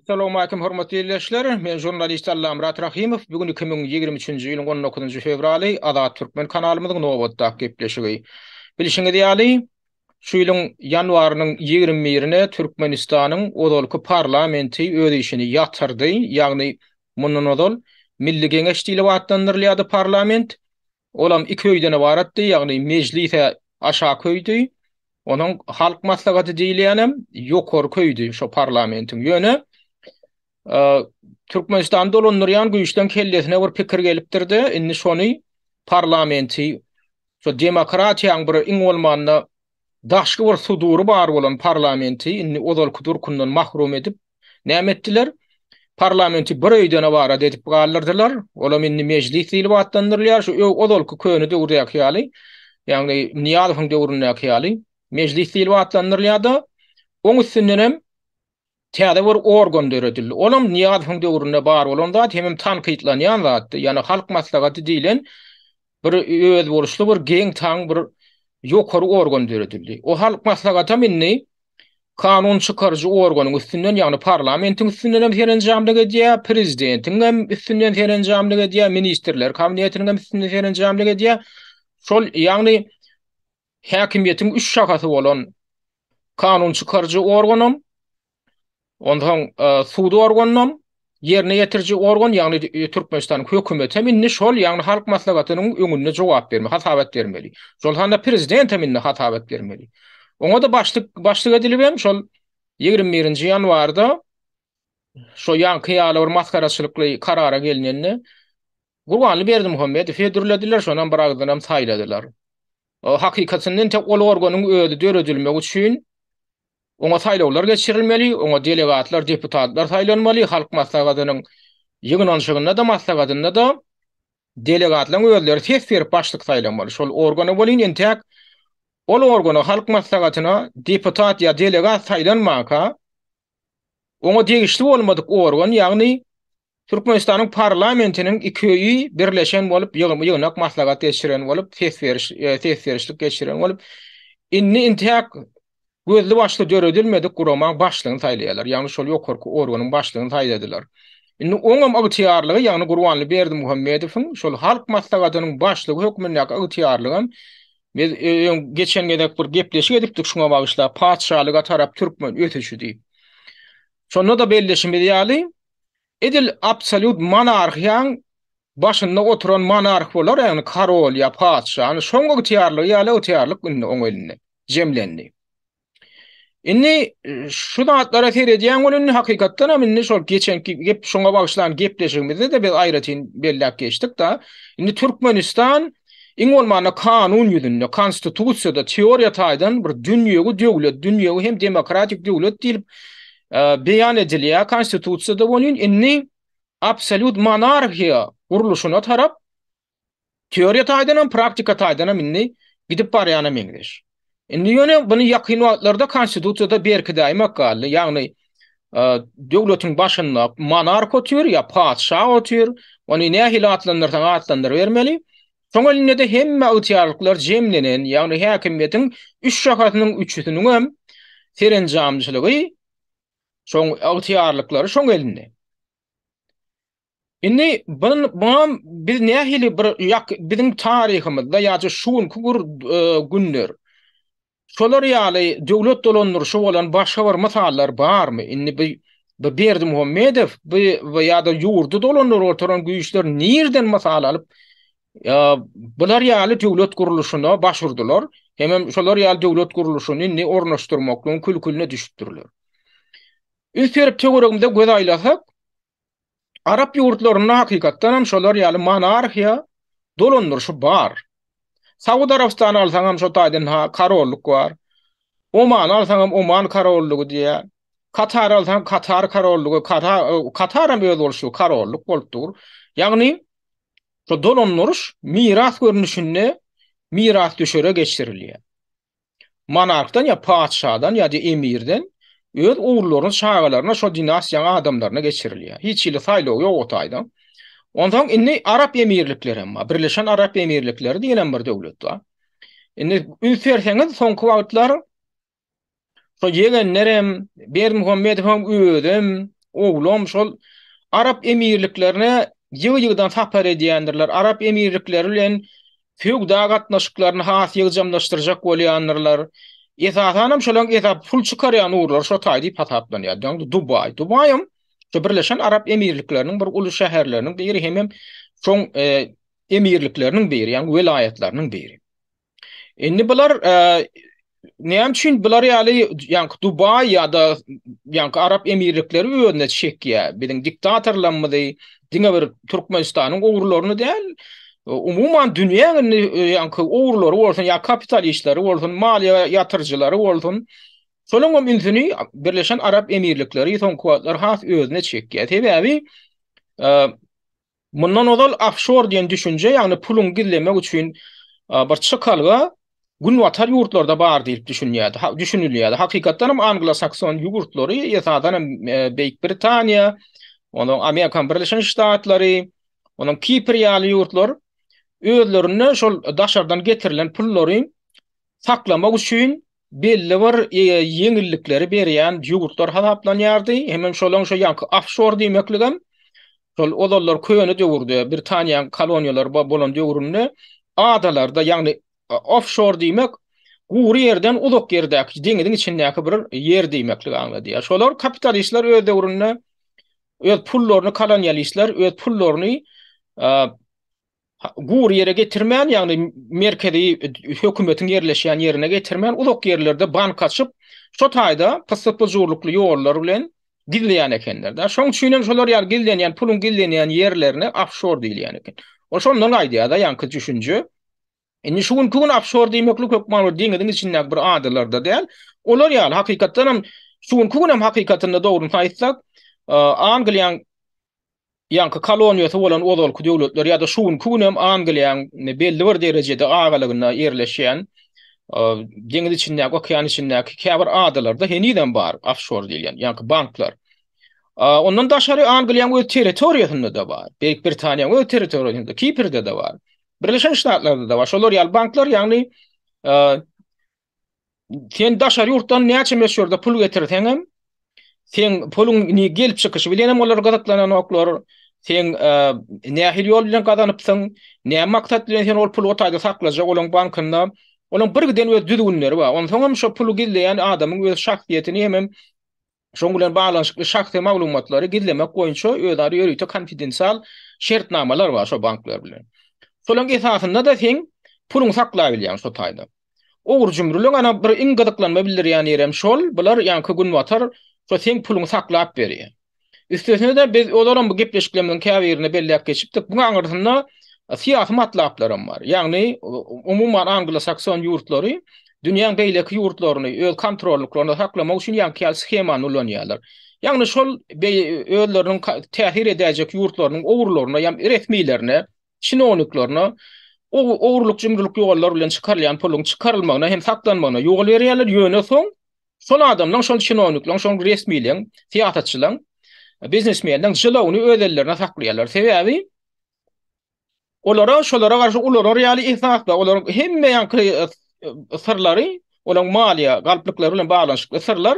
Salowmalikim hormatly ildeşler. Men žurnalist Allamyrat Rahymow. Bu gün 2023-nji ýylyň 19-njy fewraly Azat Türkmen kanalymyzyň nobatdaky gepleşigi. Bilşiňiz ýaly, şu ýylyň ýanwarynyň 21-ine Türkmenistanyň ozalky parlamenti öz işini ýatyrdy, ýagny mundan ozal Milli Geňeş diýlip atlandyrylýardy parlament. Olam iki öýden ybaratdy, ýagny Mejlis-ä aşaky öýdi, onuň Halk Maslahaty diýilýänem ýokarky öýdi şo parlamentiň. Ýöne Türkmenistany dolandyrýan güýçleň kellesine bir pikir gelipdir-de, indi şony parlamenti, şo demokratiýaň bir iň bolmanda daşky bir sudury bar bolan parlamenti indi ozalky durkundan mahrum edip, näme etdiler? Parlamenti bir öýden ybarat edip galdyrdylar. Olam indi mejlis diýlip atlandyrylýar. Şu ozalky köne döwürdäki ýaly, ýagny Nyýazowyň döwründäki ýaly mejlis diýlip atlandyrylýar-da, oň üstündenem täze bir organ döredildi. Olam Nyýazowyň döwründe bar bolan zat, hemem tankytlanýan zatdy. Ýagny Halk Maslahaty diýlen bir özboluşly bir geň-taň bir ýokary organ döredildi. O Halk Maslahatam indi kanun çykaryjy organyň üstünden, ýagny parlamentiň üstünden hem serenjamlyk edýär, prezidentiň hem üstünden serenjamlyk edýär, ministrler kabinetiniň hem üstünden serenjamlyk edýär. Şol, ýagny häkimiýetiň üç şahasy bolan kanun çykaryjy organam, onsoň sud organynam, ýerine ýetiriji organ, ýagny Türkmenistanyň hökümeti hem indi şol, ýagny Halk Maslahatynyň öňünde jogap bermeli, hasabat bermeli. Şol sanda prezident hem indi hasabat bermeli. Oňa-da başlyk başlyk edilip hem şol 21-nji ýanwarda şo ýaňky ýaly bir masgaraçylykly karara gelinende Gurbanly Berdimuhamedowy hödürlediler, şonam bir agyzdanam saýladylar. Hakykatynda entek ol organyň özi döredilmegi üçin oňa saýlawlar geçirilmeli, oňa delegatlar, deputatlar saýlanmaly, Halk Maslahatynyň ýygnanyşygynda-da, maslahatynda-da delegatlaryň özleri ses berip başlyk saýlamaly. Şol organa welin entek ol organa, Halk Maslahatyna deputat ýa delegat saýlanmanka, oňa degişli bolmadyk organ, ýagny Türkmenistanyň parlamentiniň iki öýi birleşen bolup, ýygnak maslahat geçiren bolup, ses beriş, ses berişlik geçiren bolup, indi intäk gözli başly döredilmedik guramaň başlygyny saýlaýarlar. Ýagny şol ýokarky organyň başlygyny saýladylar. Indi oňam ygtyýarlygy, ýagny Gurbanly Berdimuhamedowyň şol Halk Maslahatynyň başlygy hökmündäki ygtyýarlygam biz öň geçen gezek bir gepleşik edipdik şuňa bagyşlap, Patyşalyga tarap türkmen ösüşi diýip. Şonda-da belleşimiz ýaly, Edil absolýut monarhiýaň başynda oturan monarh bolar, ýagny korol ýa patyşa, ýagny şoň ygtyýarlygy ýaly ygtyýarlyk indi oň elinde jemlendi. Indi şu zatlara seredýäň welin indi hakykatdan hem indi şol geçenki gep şoňa bagyşlan gepleşigimizde-de biz aýratyn belläp geçdik-de, indi Türkmenistan iň bolmanda kanun ýüzünde, konstitusiýada, teoriýa taýdan bir dünýewi döwlet, dünýewi hem demokratik döwlet diýlip beýan edilýär konstitusiýada welin indi absolýut monarhiýa gurluşyna tarap teoriýa taýdan hem praktika taýdan hem indi gidip barýana meňzeş. Indi ýöne buny ýakyn wagtlarda konstitusiýada berkidäýmek galdy. Ýagny döwletiň başynda monarh otyr ýa patyşa otyr, ony nähili atlandyrsaň atlandyrybermeli. Soň elinde-de hemme ygtyýarlyklar jemlenen, ýagny häkimiýetiň üç şahasynyň üçüsiniň hem serenjamçylygy, şoň ygtyýarlyklary şoň elinde. Indi buňam biz nähili bir biziň taryhymyzda ýa-da şu günki günler Şolar ýaly döwlet dolandyryşy bolan başga bir mysallar barmy? Indi bu bu Berdimuhamedow bu ýa-da ýurdy dolandyryp oturan güýçler nirden mysal alyp bular ýaly döwlet gurluşyna baş urdular? Hemem şolar ýaly döwlet gurluşyny indi ornaşdyrmaklygyň kül-külüne düşüpdirler. Üns berip töweregimize göz aýlasak, Arap ýurtlarynda hakykatdan hem şolar ýaly monarhiýa dolandyryşy bar. Saud Arabystany alsaň hem şo taýdan ha korollyk bar. Omany alsaň hem Oman korollygy diýýär. Katary alsaň Katar korollygy, Katar Katar hem özboluşly korollyk bolup dur. Ýagny şo dolandyryş miras görnüşinde mirasdüşere geçirilýär. Monarhdan ýa patyşadan ýa-da emirden öz ogullaryna, çagalaryna, şol dinastiýanyň adamlaryna geçirilýär. Hiç hili saýlaw ýok o taýda. Onsoň indi Arap Emirlikleri hem bar. Birleşen Arap Emirlikleri diýen hem bir döwlet bar. Indi üns berseňiz, soňky wagtlar şo ýegenler hem, Berdimuhamedowyň özem. Oglam şol Arap Emirliklerine ýygy-ýygydan sapar edýändirler. Arap Emirlikleri bilen söwda gatnaşyklaryny has ýygjamlaşdyrjak bolýandyrlar. Esasanam şolaryň esasy pul çykarýan ugurlary şo taý diýip hasaplanýar. Ýagny Dubaý. Dubaýam şu Birleşen Arap Emirlikleriniň bir uly şäherleriniň biri hemem şoň emirlikleriniň biri, ýagny welaýatlarynyň biri. Indi bular näme üçin bular ýaly ýaňky Dubaý ýa-da ýaňky Arap Emirlikleri özüne çekýär? Biziň diktatorlarymyzy diňe bir Türkmenistanyň ogrularyny däl, umuman dünýäň indi ýaňky ogrulary bolsun ýa kapitalistleri bolsun, maliýe ýatyryjylary bolsun, şolaryň hem ünsüni Birleşen Arap Emirlikleri soňky wagtlar has özüne çekýär. Sebäbi Mundan ozal ofşor diýen düşünje, ýagny puluňy gizlemek üçin bir çykalga Günbatar ýurtlarda bar diýlip düşünýärdi, düşünilýärdi. Hakykatdan hem anglosakson ýurtlary, esasan hem Beýik Britaniýa, ondan Amerikan Birleşen Ştatlary, ondan Kipr ýaly ýurtlar özlerinde şol daşardan getirilen pullary saklamak üçin belli bir ýeňillikleri berýän ýurtlar hasaplanýardy. Hemem şolaň şo ýaňky ofşor diýmekligem şol ozallar köne döwürde Britaniýanyň koloniýalary bolan döwründe adalarda, ýagny ofşor diýmek gury ýerden uzak ýerdäki, deňiziň içindäki bir ýer diýmekligi aňladýar. Şolar kapitalistler öz döwründe öz pullaryny kolonialistler öz pullaryny gury ýere getirmän, ýagny merkezi hökümetiň ýerleşýän ýerine getirmän, uzak ýerlerde bank açyp, şo taýda pyssy-pyjurlykly ýollar bilen gizleýän ekenler-dä. Şoň üçin hem şolar ýaly gizlenýän, puluň gizlenýän ýerlerine ofşor diýilýän eken. Ol şondan gaýdýar-da ýaňky düşünje. Indi şu günki gün ofşor diýmeklik hökman bir deňiziň içindäki bir adalarda däl. Olar ýaly hakykatdan hem şu günki gün hem hakykatynda dogrusyny aýtsak, Angliýanyň ýaňky koloniýasy bolan ozalky döwletler ýa-da şu günki gün hem Angliýanyň belli bir derejede agalygynda ýerleşýän deňiz içindäki, okean içindäki käbir adalarda henizem bar ofşor diýilýän, ýaňky banklar. Ondan daşary Angliýanyň öz territoriýasynda-da bar. Beýik Britaniýanyň öz territoriýasynda, Kiprde-de bar. Birleşen Ştatlarda-da bar. Şolar ýaly banklar, ýagny Sen daşary ýurtdan näçe möçberde pul getirseňem, seň puluň gelip çykyşy bilenem olar gyzyklananoklar. Seň nähili ýol bilen gazanypsyň, näme maksat bilen sen ol puly o taýda saklajak olaň bankynda. Olaň bir giden öz düzgünleri bar. Onsoňam şo puly gizleýän adamyň öz şahsyýetini hemem Şonuň bilen baglanyşykly şahsy maglumatlary gizlemek boýunça özara ýörite konfidensial şertnamalar bar şo banklar bilen. Şolaryň esasynda-da seň puluňy saklabilýäň şo taýda. Ogry-jümrüliň ana bir iň gyzyklanma bildirýän ýerem şol, bular ýaňky günbatar şo seň puluňy saklap berýär. Üstesine-de biz ozalam bu gepleşiklerimiziň käbirinde belläp geçipdik, buň aňyrsynda syýasy matlaplaram bar. Ýagny umuman anglosakson ýurtlary dünýäň beýleki ýurtlaryny öz kontrollyklarynda saklamak üçin ýaňky ýaly shemany ulanýarlar. Ýagny şol özleriniň täsir edäýjek ýurtlarynyň ogurlaryna ýa resmilerine, çinowniklerine ogurlyk-jümrülik ýollar bilen çykarylýan puluň çykarylmagyna hem saklanmagyna ýol berýärler, ýöne soň şol adamlaryň, şol çinownikleriň, şol resmileriň, syýasatçylaryň, biznesmenleriň jylawyny öz ellerine saklaýarlar. Sebäbi Olara şolara garşy ulanar ýaly esas bar. Olaryň hemme ýaňky e, syrlary, olaryň maliýe galplyklary bilen baglanyşykly syrlar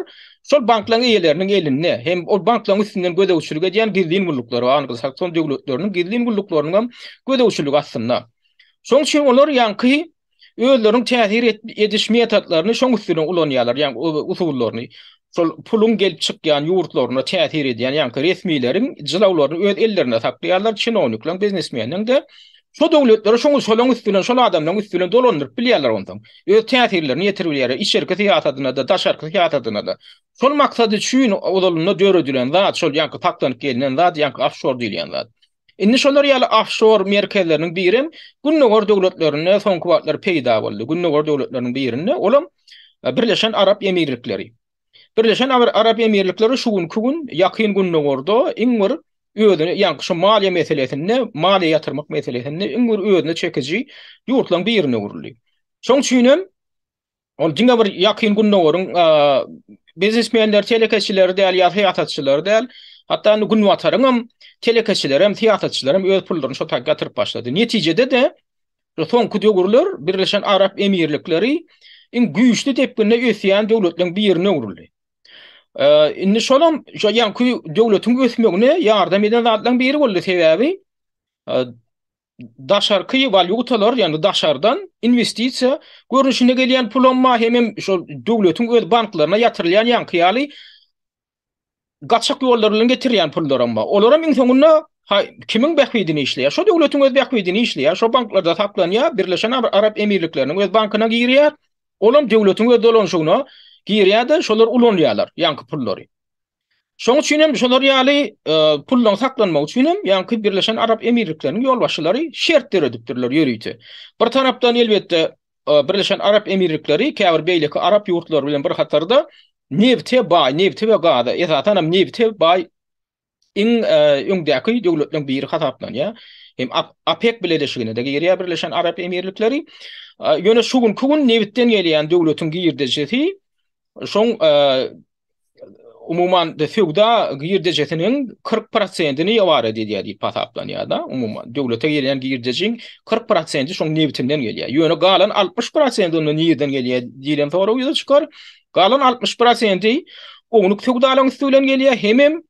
şol banklaryň eýeleriniň elinde. Hem ol banklaryň üstünden gözegçilik edýän gizlin gulluklary bar. Anglosakson döwletleriniň gizlin gulluklarynyň hem gözegçiligi astynda. Şonuň üçin olar ýaňky özleriniň täsir ediş metodlaryny şoň üstüne ulanýarlar, ýagny usullaryny. Şol puluň gelip çykýan ýurtlaryna täsir edýän, ýagny resmileriň jylawlaryny öz ellerinde saklaýarlar, çinownikleriň, biznesmenleriň-de şo döwletleri şoň şolaň üsti bilen, şol adamlaryň üsti bilen dolandyryp bilýärler onsoň. Öz täsirlerini ýetirip bilýärler, içerki syýasatyna-da, daşarky syýasatyna-da. Şol maksat üçin ozalynda döredilen zat, şol ýaňky saklanyp gelnen zat, ýaňky ofşor diýilýän zat. Indi şolar ýaly ofşor merkezleriniň birem Gündogar döwletlerinde soňky wagtlar peýda boldy. Gündogar döwletleriniň birinde, olam Birleşen Arap Emirlikleri. Birleşen Arap Emirlikleri şu günki gün Ýakyn Gündogarda iň bir özüne, ýaňky şu maliýe meselesinde, maliýe ýatyrmak meselesinde iň bir özüne çekiji ýurtlaryň birine öwrüldi. Şoň üçinem Ol diňe bir Ýakyn Gündogaryň biznesmenleri, telekeçileri däl ýa syýasatçylary däl, hatda indi Günbataryň hem telekeçileri hem, syýasatçylary hem öz pullaryny şo taýda ýatyryp başlady. Netijede-de, soňky döwürler Birleşen Arap Emirlikleri iň güýçli depginde ösýän döwletleriň birine öwrüldi. Indi şolam şo ýaňky döwletiň ösmegine ýardam eden zatlaryň biri boldy. Sebäbi daşarky walýutalar, ýagny daşardan inwestisiýa görnüşinde gelýän pulam bar, hemem şol döwletiň öz banklaryna ýatyrylýan ýaňky ýaly gaçak ýollar bilen getirýän pullaram bar. Olaram iň soňunda kimiň bähbidine işleýär? Şo döwletiň öz bähbidine işleýär. Şo banklarda saklanýar, Birleşen Arap Emirlikleriniň öz bankyna girýär. Olam döwletiň öz dolanyşygyna girýär-de, şolar ulanýarlar ýaňky pullary. Şoň üçin hem şolar ýaly pullaryň saklanmagy üçin hem ýaňky Birleşen Arap Emirlikleriniň ýolbaşçylary şert döredipdirler ýörite. Bir tarapdan elbetde Birleşen Arap Emirlikleri käbir beýleki arap ýurtlary bilen bir hatarda nebte baý, nebte we gaza, esasan hem nebte baý iň öňdäki döwletleriň biri hasaplanýar. Hem OPEK bileleşigine-de girýär Birleşen Arap Emirlikleri. Ýöne şu günki gün nebitden gelýän döwletiň girdejisi şoň umuman söwda girdejesiniň 40 prosentini ybarat edýär diýip hasaplanýar-da. Umuman döwlete gelýän girdejiň 40 prosenti şoň nebitinden gelýär. Ýöne galan 60 prosenti onda nirden gelýär diýlen sorag ýüze çykar. Galan 60 prosenti ownuk söwdalaryň üsti bilen gelýär, hemem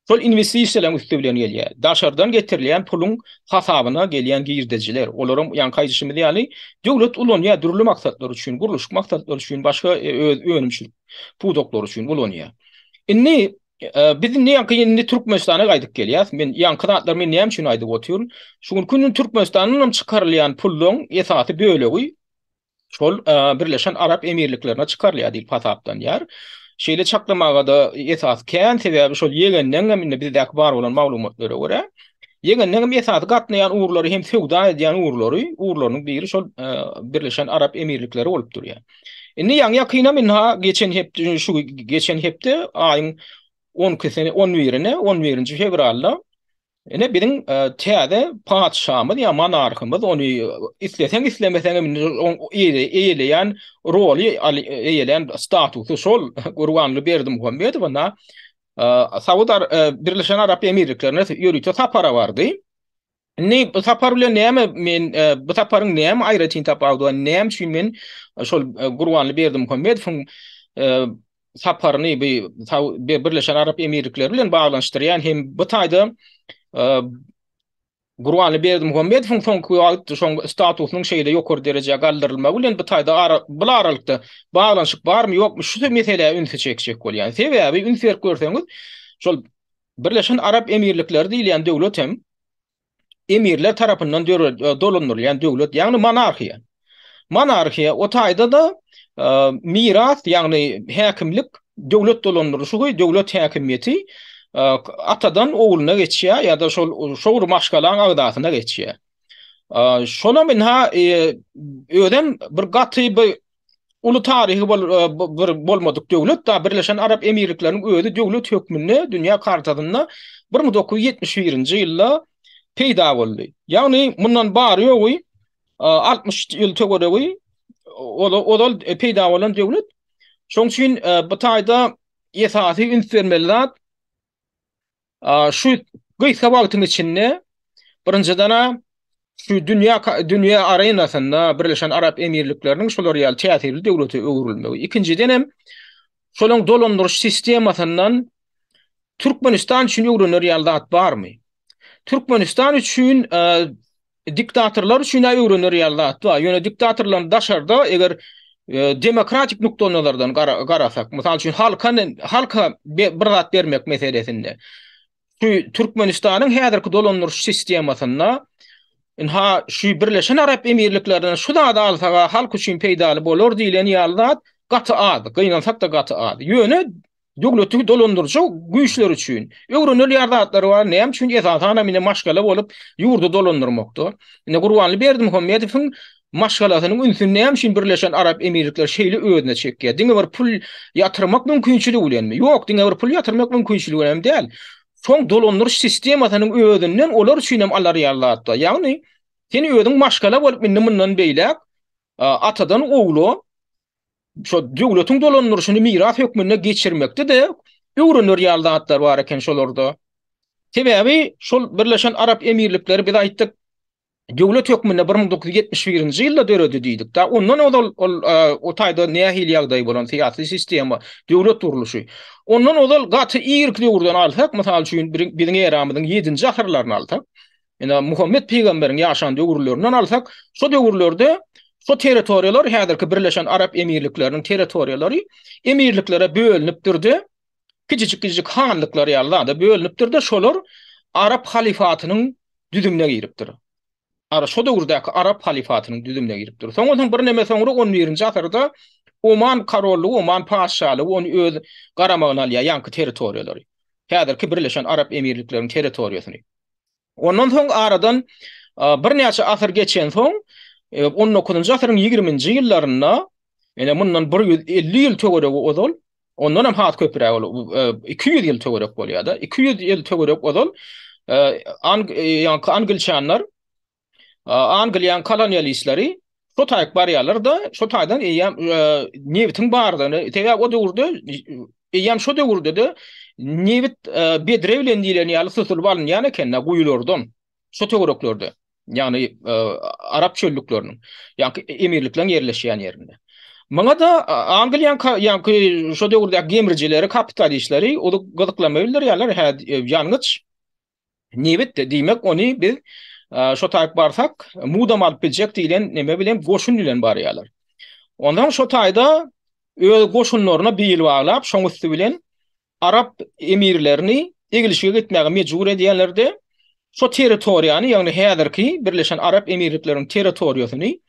şol inwestisiýalaryň üsti bilen gelýär. Daşardan getirilýän puluň hasabyna gelýän girdejiler. Olaryň ýaňky aýdyşymyz ýaly döwlet ulanýar dürli maksatlar üçin, gurluşyk maksatlary üçin, başga öz önümçilik pudaklary üçin ulanýar. Indi biz indi ýaňky indi Türkmenistana gaýdyp gelýäs. Men ýaňky zatlary men näme üçin aýdyp otyryn? Şu günki gün Türkmenistandan hem çykarylýan pullaryň esasy bölegi şol Birleşen Arap Emirliklerine çykarylýar diýlip hasaplanýar. Şeýle çaklamaga-da esas kän, sebäbi şol Ýegendeň hem indi bizdäki bar bolan maglumatlara görä, Ýegendeň hem esasy gatnaýan ugurlary hem söwda edýän ugurlary, ugurlarynyň biri şol Birleşen Arap Emirlikleri bolup durýar. Indi ýaňy-ýakynam ynha geçen hepde, şu geçen hepde aýyň on ikisine, on birine, on birinji fewralda Ine biziň täze patyşamyz ýa monarhymyz ony isleseň islemeseň hem eýeleýän roly eýelän statusy şol Gurbanguly Berdimuhamedow ynha Saud Birleşen Arap Emirliklerine ýörite sapara bardy. Indi bu sapar bilen näme men bu saparyň näme aýratyn tapawudy bar? Näme üçin men şol Gurbanguly Berdimuhamedowyň saparyny bu Birleşen Arap Emirlikleri bilen baglanyşdyrýan hem bu taýda Gurbanguly Berdimuhamedowyň soňky wagt şoň statusynyň şeýle ýokary derejä galdyrylmagy bilen bu taýda ara bul aralykda baglanyşyk barmy ýokmy şu meselä ünsi çekjek bolýan. Sebäbi üns berip görseňiz şol Birleşen Arap Emirlikleri diýilýän döwlet hem emirler tarapyndan dolandyrylýan döwlet, ýagny monarhiýa. Monarhiýa o taýda-da miras, ýagny häkimlik, döwlet dolandyryşy, döwlet häkimiýeti atadan ogluna geçýär ýa-da şol şo bir maşgalaň agzasyna geçýär. Şonam ynha özem bir gaty bir uly taryhy bol, bir bolmadyk döwlet da Birleşen Arap Emirlikleriniň özi döwlet hökmünde dünýä kartasynda 1971-nji ýylda peýda boldy. Ýagny mundan bary-ýogy 60 ýyl töweregi ozal peýda bolan döwlet. Şonuň üçin bu taýda esasy üns bermeli zat Şu gysga wagtyň içinde birinjiden-ä şu dünýä dünýä arenasynda Birleşen Arap Emirlikleriniň şolar ýaly täsirli döwlete öwrülmegi. Ikinjiden hem şolaryň dolandyryş sistemasyndan Türkmenistan üçin öwrener ýaly zat barmy? Türkmenistan üçin Diktatorlar üçin-ä öwrener ýaly zat bar. Ýöne diktatorlaryň daşarda eger demokratik nukdaýnazardan garasak, mysal üçin halka halka bir zat bermek meselesinde şu Türkmenistanyň häzirki dolandyryş sistemasynda ynha şu Birleşen Arap Emirliklerinden şu zady alsaga halk üçin peýdaly bolar diýlen ýaly zat gaty az. Gynansak-da gaty az. Ýöne Döwleti dolandyryjy güýçler üçin öwrenilýän zatlar bar. Näme üçin esasanam ine maşgala bolup ýurdy dolandyrmakda. Ine Gurbanly Berdimuhamedowyň maşgalasynyň ünsüni näme üçin Birleşen Arap Emirlikleri şeýle özüne çekýär? Diňe bir pul ýatyrmak mümkinçiligi bilenmi? Ýok, diňe bir pul ýatyrmak mümkinçiligi bilen hem däl. Soň dolandyryş sistemasynyň özünden olar üçin hem alar ýaly zatlar. Ýagny sen özüň maşgala bolup indi mundan beýläk atadan ogla Şo döwletiň dolandyryşyny miras hökmünde geçirmekde-de öwrener ýaly zatlar bar eken şolarda. Sebäbi şol Birleşen Arap Emirlikleri biz aýtdyk. Döwlet hökmünde 1971-nji ýylda döredi diýdik-de. Ondan ozal ol o taýda nähili ýagdaý bolan syýasy sistema, döwlet gurluşy. Ondan ozal gaty irki döwürden alsak, mysal üçin biziň eramyzyň ýedinji asyrlaryny alsak, ine Muhammet pygamberiň ýaşan döwürlerinden alsak, şo döwürlerde şo territoriýalar häzirki Birleşen Arap Emirlikleriniň territoriýalary emirliklere bölünipdir-de, kiçijik-kiçijik hanlyklar ýaly zada bölünipdir-de, şolar Arap halyfatynyň düzümine giripdir. Ara şo döwürdäki Arap halyfatynyň düzümine giripdir. Soň onsoň birneme soňra on birinji asyrda Oman korollygy, Oman patyşalygy ony öz garamagyna alýar, ýaňky territoriýalary. Häzirki Birleşen Arap Emirlikleriniň territoriýasyny. Ondan soň aradan birnäçe asyr geçensoň, on dokuzynjy asyryň ýigriminji ýyllarynda, ine mundan 150 ýyl töweregi ozal, ondan hem has köpräk ol, 200 ýyl töwerek bolýar-da, 200 ýyl töwerek ozal ýaňky angliçanlar, Angliýanyň kolonialistleri şo taýyk barýarlar-da, şo taýdan eýýäm nebitiň bardygyny, sebäbi o döwürde eýýäm şo döwürde-de nebit bedre bilen diýlen ýaly susulyp alynýan eken-de guýulardan, şo töwereklerde, ýagny arap çöllükleriniň, ýaňky emirlikleriň ýerleşýän ýerinde. Muňa-da Angliýanyň ýaňky şo döwürdäki gemrijileri, kapitalistleri uly gyzyklanma bildirýärler, hä ýangyç Nebit, diýmek, ony biz şo taýyp barsak, mudam alyp biljek diýlen neme bilen, goşun bilen barýarlar. Onsoň şo taýda öz goşunlaryna bil baglap, şoň üsti bilen arap emirlerini egilşige gitmäge mejbur edýärler-de, şo territoriýany, ýagny häzirki Birleşen Arap Emirlikleriniň territoriýasyny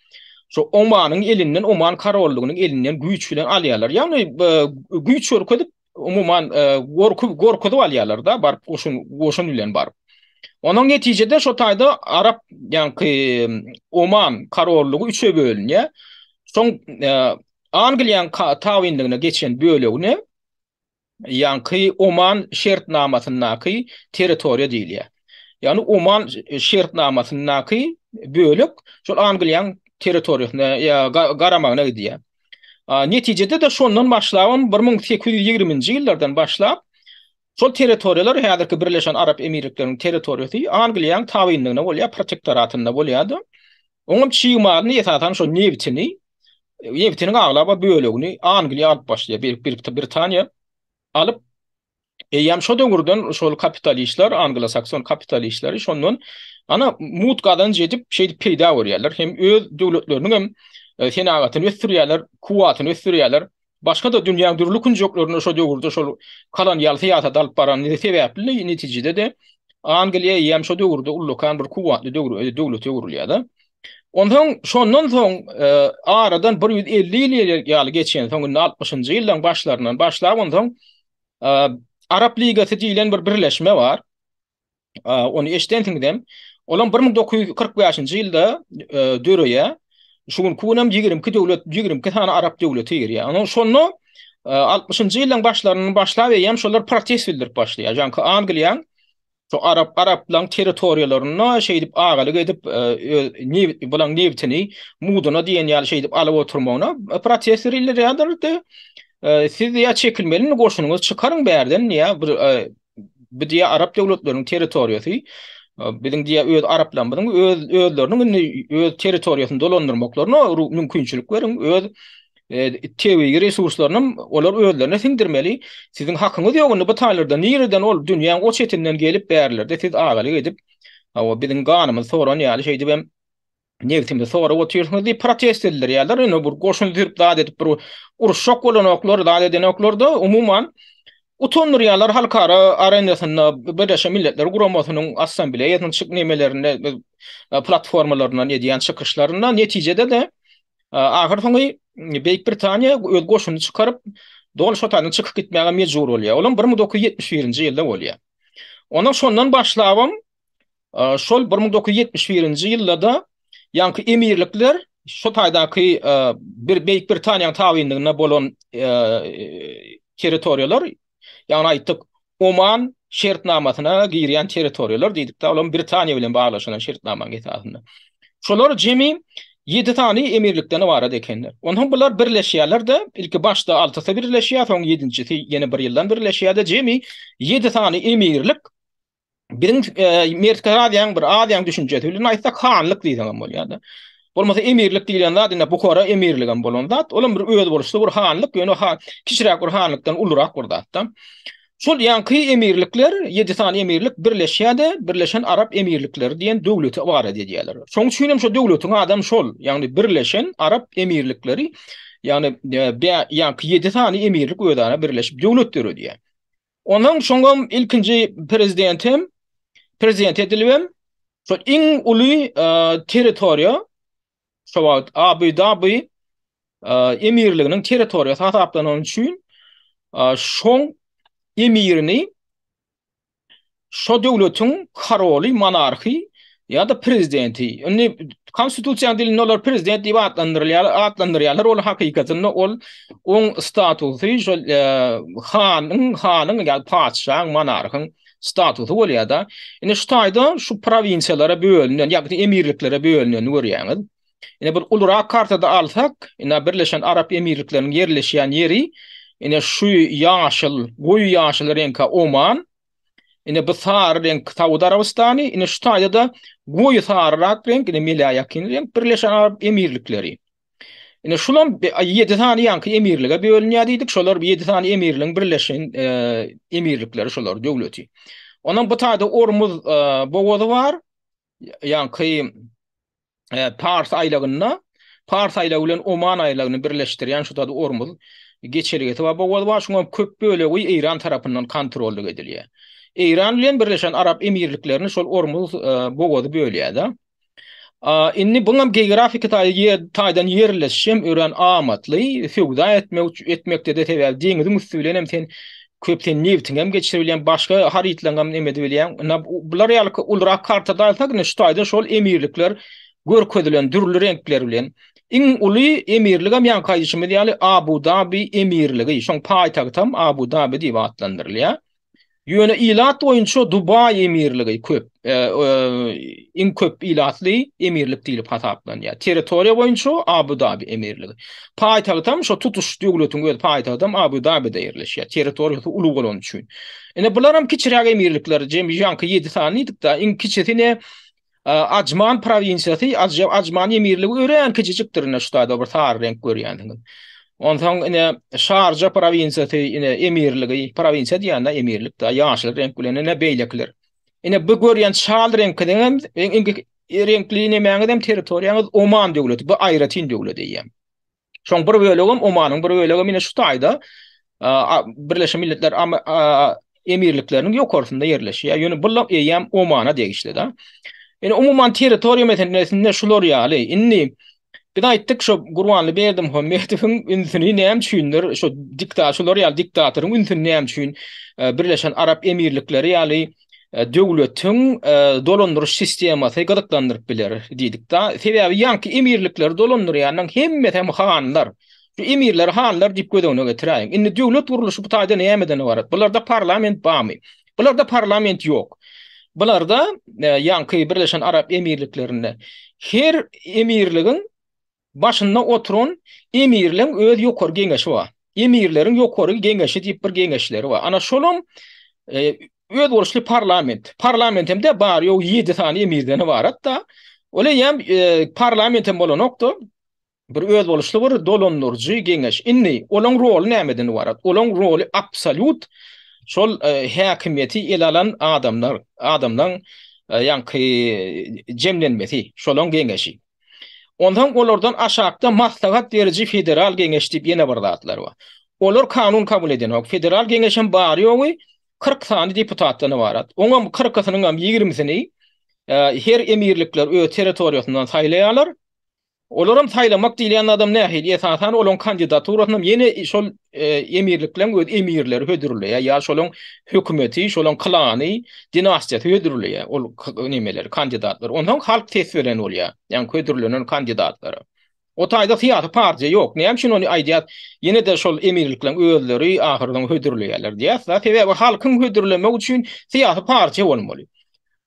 şo Omanyň elinden, Oman korollygynyň elinden güýç bilen alýarlar. Ýagny güýç görkezip, umuman gorky gorkuzyp alýarlar da baryp goşun goşun bilen baryp. Onuň netijede şo taýda arap ýaňky Oman korollygy üçe bölünýär. Soň Angliýanyň tabynlygyna geçen bölegine ýaňky Oman şertnamasyndaky territoriýa diýilýär. Ýagny Oman şertnamasyndaky bölek şol Angliýanyň territoriýasyna ýa garamagyna gidýär. Netijede-de şondan başlabam 1820-nji ýyllardan başlap şol territoriýalar häzirki Birleşen Arap Emirlikleriniň territoriýasy Angliýanyň tabynlygynda bolýar, protektoratynda bolýardy. Oňam çig malyny esasan şol nebitini, nebitiniň aglaba bölegini Angliýa alyp başlaýar, Britaniýa alyp Eýýäm şo döwürden şol kapitalistler, anglosakson kapitalistleri şondan ana mut gazanç edip, şeýdip peýda görýärler. Hem öz döwletleriniň hem e, senagatyny ösdürýärler, kuwwatyny ösdürýärler. Başga-da dünýäň dürli künjeklerinde şo döwürde şol kolonial syýasat alyp baran sebäpli netijede-de Angliýa eýýäm şo döwürde ullakan bir kuwwatly e, döwlete öwrülýär-de. Onsoň şondan soň e, aradan 150 ýyl ýaly geçensoň indi 60-njy ýyllaryň başlaryndan başlap onsoň Arap Ligasy diýlen bir birleşme bar. Ony eşidensiňizem. Olam 1945-nji ýylda döreýär. Şu günki günem 22 döwlet, 22 sany arap döwleti girýär. Onuň şonda 60-njy ýyllaryň başlaryndan başlap eýýäm şolar protest bildirip başlaýar. Ýaňky Angliýaň Şu arap araplaň territoriýalarynda şeýdip agalyk edip öz nebit bulaň nebitini muduna diýen ýaly şeýdip alyp oturmagyna protest bildirýärler-de siz diýýär çekilmeli indi goşunyňyzy çykaryň bärden diýýär bir bu diýýär arap döwletleriniň territoriýasy biziň diýýär öz araplarymyzyň öz özleriniň indi öz territoriýasyny dolandyrmaklaryna mümkinçilik beriň öz Tebigy resurslarynam olar özlerine siňdirmeli. Siziň hakyňyz ýok indi bu taýlarda nireden ol dünýäň o çetinden gelip bärlerde siz agalyk edip, hawa biziň ganymyzy soran ýaly şeýdibem nebtimizi sorup otyrsyňyz diýip protest bildirýärler. Indi bir goşun düzüp zat edip bir uruşjak bolanoklar, zat edenoklar-da umuman utandyrýarlar halkara arenasynda Birleşen Milletler Guramasynyň Assambleýasynyň çyk nemelerinde platformalaryndan edýän çykyşlarynda netijede-de Ahyrsoňy Beýik Britaniýa öz goşunyny çykaryp, doly şo taýdan çykyp gitmäge mejbur bolýar. Olam 1971-nji ýylda bolýar. Ondan şondan başlabam şol 1971-nji ýylda-da ýaňky emirlikler şo taýdaky bir Beýik Britaniýanyň tabynlygynda bolan territoriýalar Ýagny aýtdyk, Oman şertnamasyna girýän territoriýalar diýdik-de, olam Britaniýa bilen baglaşylan şertnamanyň esasynda. Şolar jemi ýedi sany emirlikden ybarat ekenler. Onsoň bular birleşýärler-de, ilki başda altysy birleşýär, soň ýedinjisi ýene bir ýyldan birleşýär-de, jemi ýedi sany emirlik. Biziň e, Merkezi Aziýanyň bir Aziýanyň düşünjesi bilen aýtsak hanlyk diýseň hem bolýar-da. Bolmasa emirlik diýlen zat indi Buhara emirligi hem bolan zat. Olam bir özboluşly bir hanlyk, ýöne ha, kiçiräk bir hanlykdan ulurak bir zat-da. Şol ýaňky emirlikler, 7 sany emirlik birleşýär-de, Birleşen Arap Emirlikleri diýen döwleti ybarat edýärler. Şonuň üçin hem şo döwletiň adam şol, ýagny Birleşen Arap Emirlikleri, ýagny e, ýaňky 7 sany emirlik özara birleşip döwlet döredýär. Ondan şoňam ilkinji prezident hem prezident edilibem şol iň uly e, territoriýa şo wagt Abu Dabi e, emirliginiň territoriýasy hasaplanany üçin e, şoň emirini şo döwletiň karoly, monarhy ýa-da prezidenti. Indi konstitusiýanyň dilinde olar prezident diýip atlandyrylýar, atlandyrýarlar. Ol hakykatynda ol oň statusy şol e, hanyň, hanyň ýa patyşaň, monarhyň statusy bolýar-da. Indi şu taýda şu prowinsiýalara bölünen, ýagny emirliklere bölünenini görýäňiz. Ine bir ulurak kartada alsak, ine Birleşen Arap Emirlikleriniň ýerleşýän ýeri, ine şu ýaşyl, goýy ýaşyl reňke Oman, Ine bu sary reňk Saud Arabystany, ine şu taýda-da goýy saryrak reňk, ine melä ýakyn reňk Birleşen Arap Emirlikleri. Ine şulam 7 sany ýaňky emirlige bölünýär diýdik. Şolar 7 sany emirligiň birleşen e, emirlikleri şolar döwleti. Ondan bu taýda Ormuz e, bogazy bar. Ýaňky e, Pars aýlagynda Pars aýlagy bilen Oman aýlagyny birleşdirýän şu taýda Ormuz geçelgesi bar, bogaz bar. Şuňa köp bölegi Eýran tarapyndan kontrollyk edilýär. Eýran bilen Birleşen Arap Emirliklerini şol Ormuz e, bogazy bölýär-de. Indi buňam geografiki taýdan ýerleşişi hem örän amatly. Söwda etmek etmekde-de sebäbi deňiziň üsti bilen hem sen köp sen nebtiňi hem geçirip bilýäň, başga harytlaryňy hem neme edip bilýäň. Bular ýaly ulurak kartada alsak, indi şu taýda şol emirlikler görkezilen dürli reňkler bilen. Iň uly emirlik hem ýaňky aýdyşymyz ýaly Abu-Dabi emirligi, şoň paýtagty hem Abu-Dabi diýip atlandyrylýar. Ýöne ilat boýunça Dubaý emirligi köp, iň köp ilatly emirlik diýlip hasaplanýar. Territoriýa boýunça Abu-Dabi emirligi. Paýtagtam şo tutuş döwletiň öz paýtagtam Abu-Dabide ýerleşýär. Territoriýasy uly bolany üçin. Ine bularam kiçiräk emirlikler, jemi ýaňky 7 sany diýdik-de, iň kiçisi ne Ajman prowinsiýasy, Ajman emirligi örän kiçijikdir ine şu taýda bir sary reňk görýänsiňiz. Onsoň ine Şarja prowinsiýasy, ine emirligi, prowinsiýa diýende emirlik da ýaşyl reňk bilen ine beýlekiler. Ine bu görýän çal reňkiňem, reňkli nemäňizem territoriýaňyz Oman döwleti, bu aýratyn döwlet eýýäm. Şoň bir bölegem Omanyň bir bölegem ine şu taýda Birleşen Milletler Emirlikleriniň ýokarsynda ýerleşýär. Ýöne bu eýýäm Omana degişli da. Ine umuman territoriýa meselesinde şular ýaly. Indi biz aýtdyk şu Gurbanly Berdimuhamedowyň ünsüni näme üçindir şu dikta şular ýaly diktatoryň ünsüni näme üçin Birleşen Arap Emirlikleri ýaly döwletiň dolandyryş sistemasy gyzyklandyryp biler diýdik-de. Sebäbi ýaňky emirlikleri dolandyrýanyň hemmesi hem hanlar. Şu emirleri hanlar diýip göz öňüne getiräýiň. Indi döwlet gurluşy bu taýda nämeden ybarat? Bularda parlament barmy? Bularda parlament ýok. Bularda ýaňky Birleşen Arap Emirliklerinde her emirligiň Başynda oturan emirleň öz ýokary geňeşi bar. Emirleriň ýokary geňeşi diýip bir geňeşleri bar. Ana şolam özboluşly parlament. Parlament hem-de bary-ýogy ýedi sany emirden ybarat-da. Ol eýýäm parlament hem bolanok-da. Bir özboluşly bir dolandyryjy geňeş. Indi olaň roly nämeden ybarat? Olaň roly absolýut şol häkimiýeti ele alan adamlar, adamlaň ýaňky jemlenmesi, şolaň geňeşi. Onsoň olardan aşakda maslahat beriji federal geňeş diýip ýene bir zatlar bar. Olar kanun kabul edenok. Federal geňeşem bary-ýogy 40 sany deputatdan ybarat. Oňam kyrkysynyňam ýigrimisini her emirlikler öz territoriýasyndan saýlaýarlar. Olaram saýlamak diýilýän adam nähili? Esasan olaň kandidaturasynam ýene şol emirlikleň öz emirleri hödürleýär ýa şolaň hökümeti, şolaň klany, dinastiýasy hödürleýär ol nemeleri, kandidatlary. Onsoň halk ses beren bolýar, ýagny hödürlenen kandidatlara. O taýda syýasy partiýa ýok. Näme üçin ony aýdýas? Ýene-de şol emirlikleň özleri ahyrsoňy hödürleýärler diýýäs-de. Sebäbi halkyň hödürlemegi üçin syýasy partiýa bolmaly.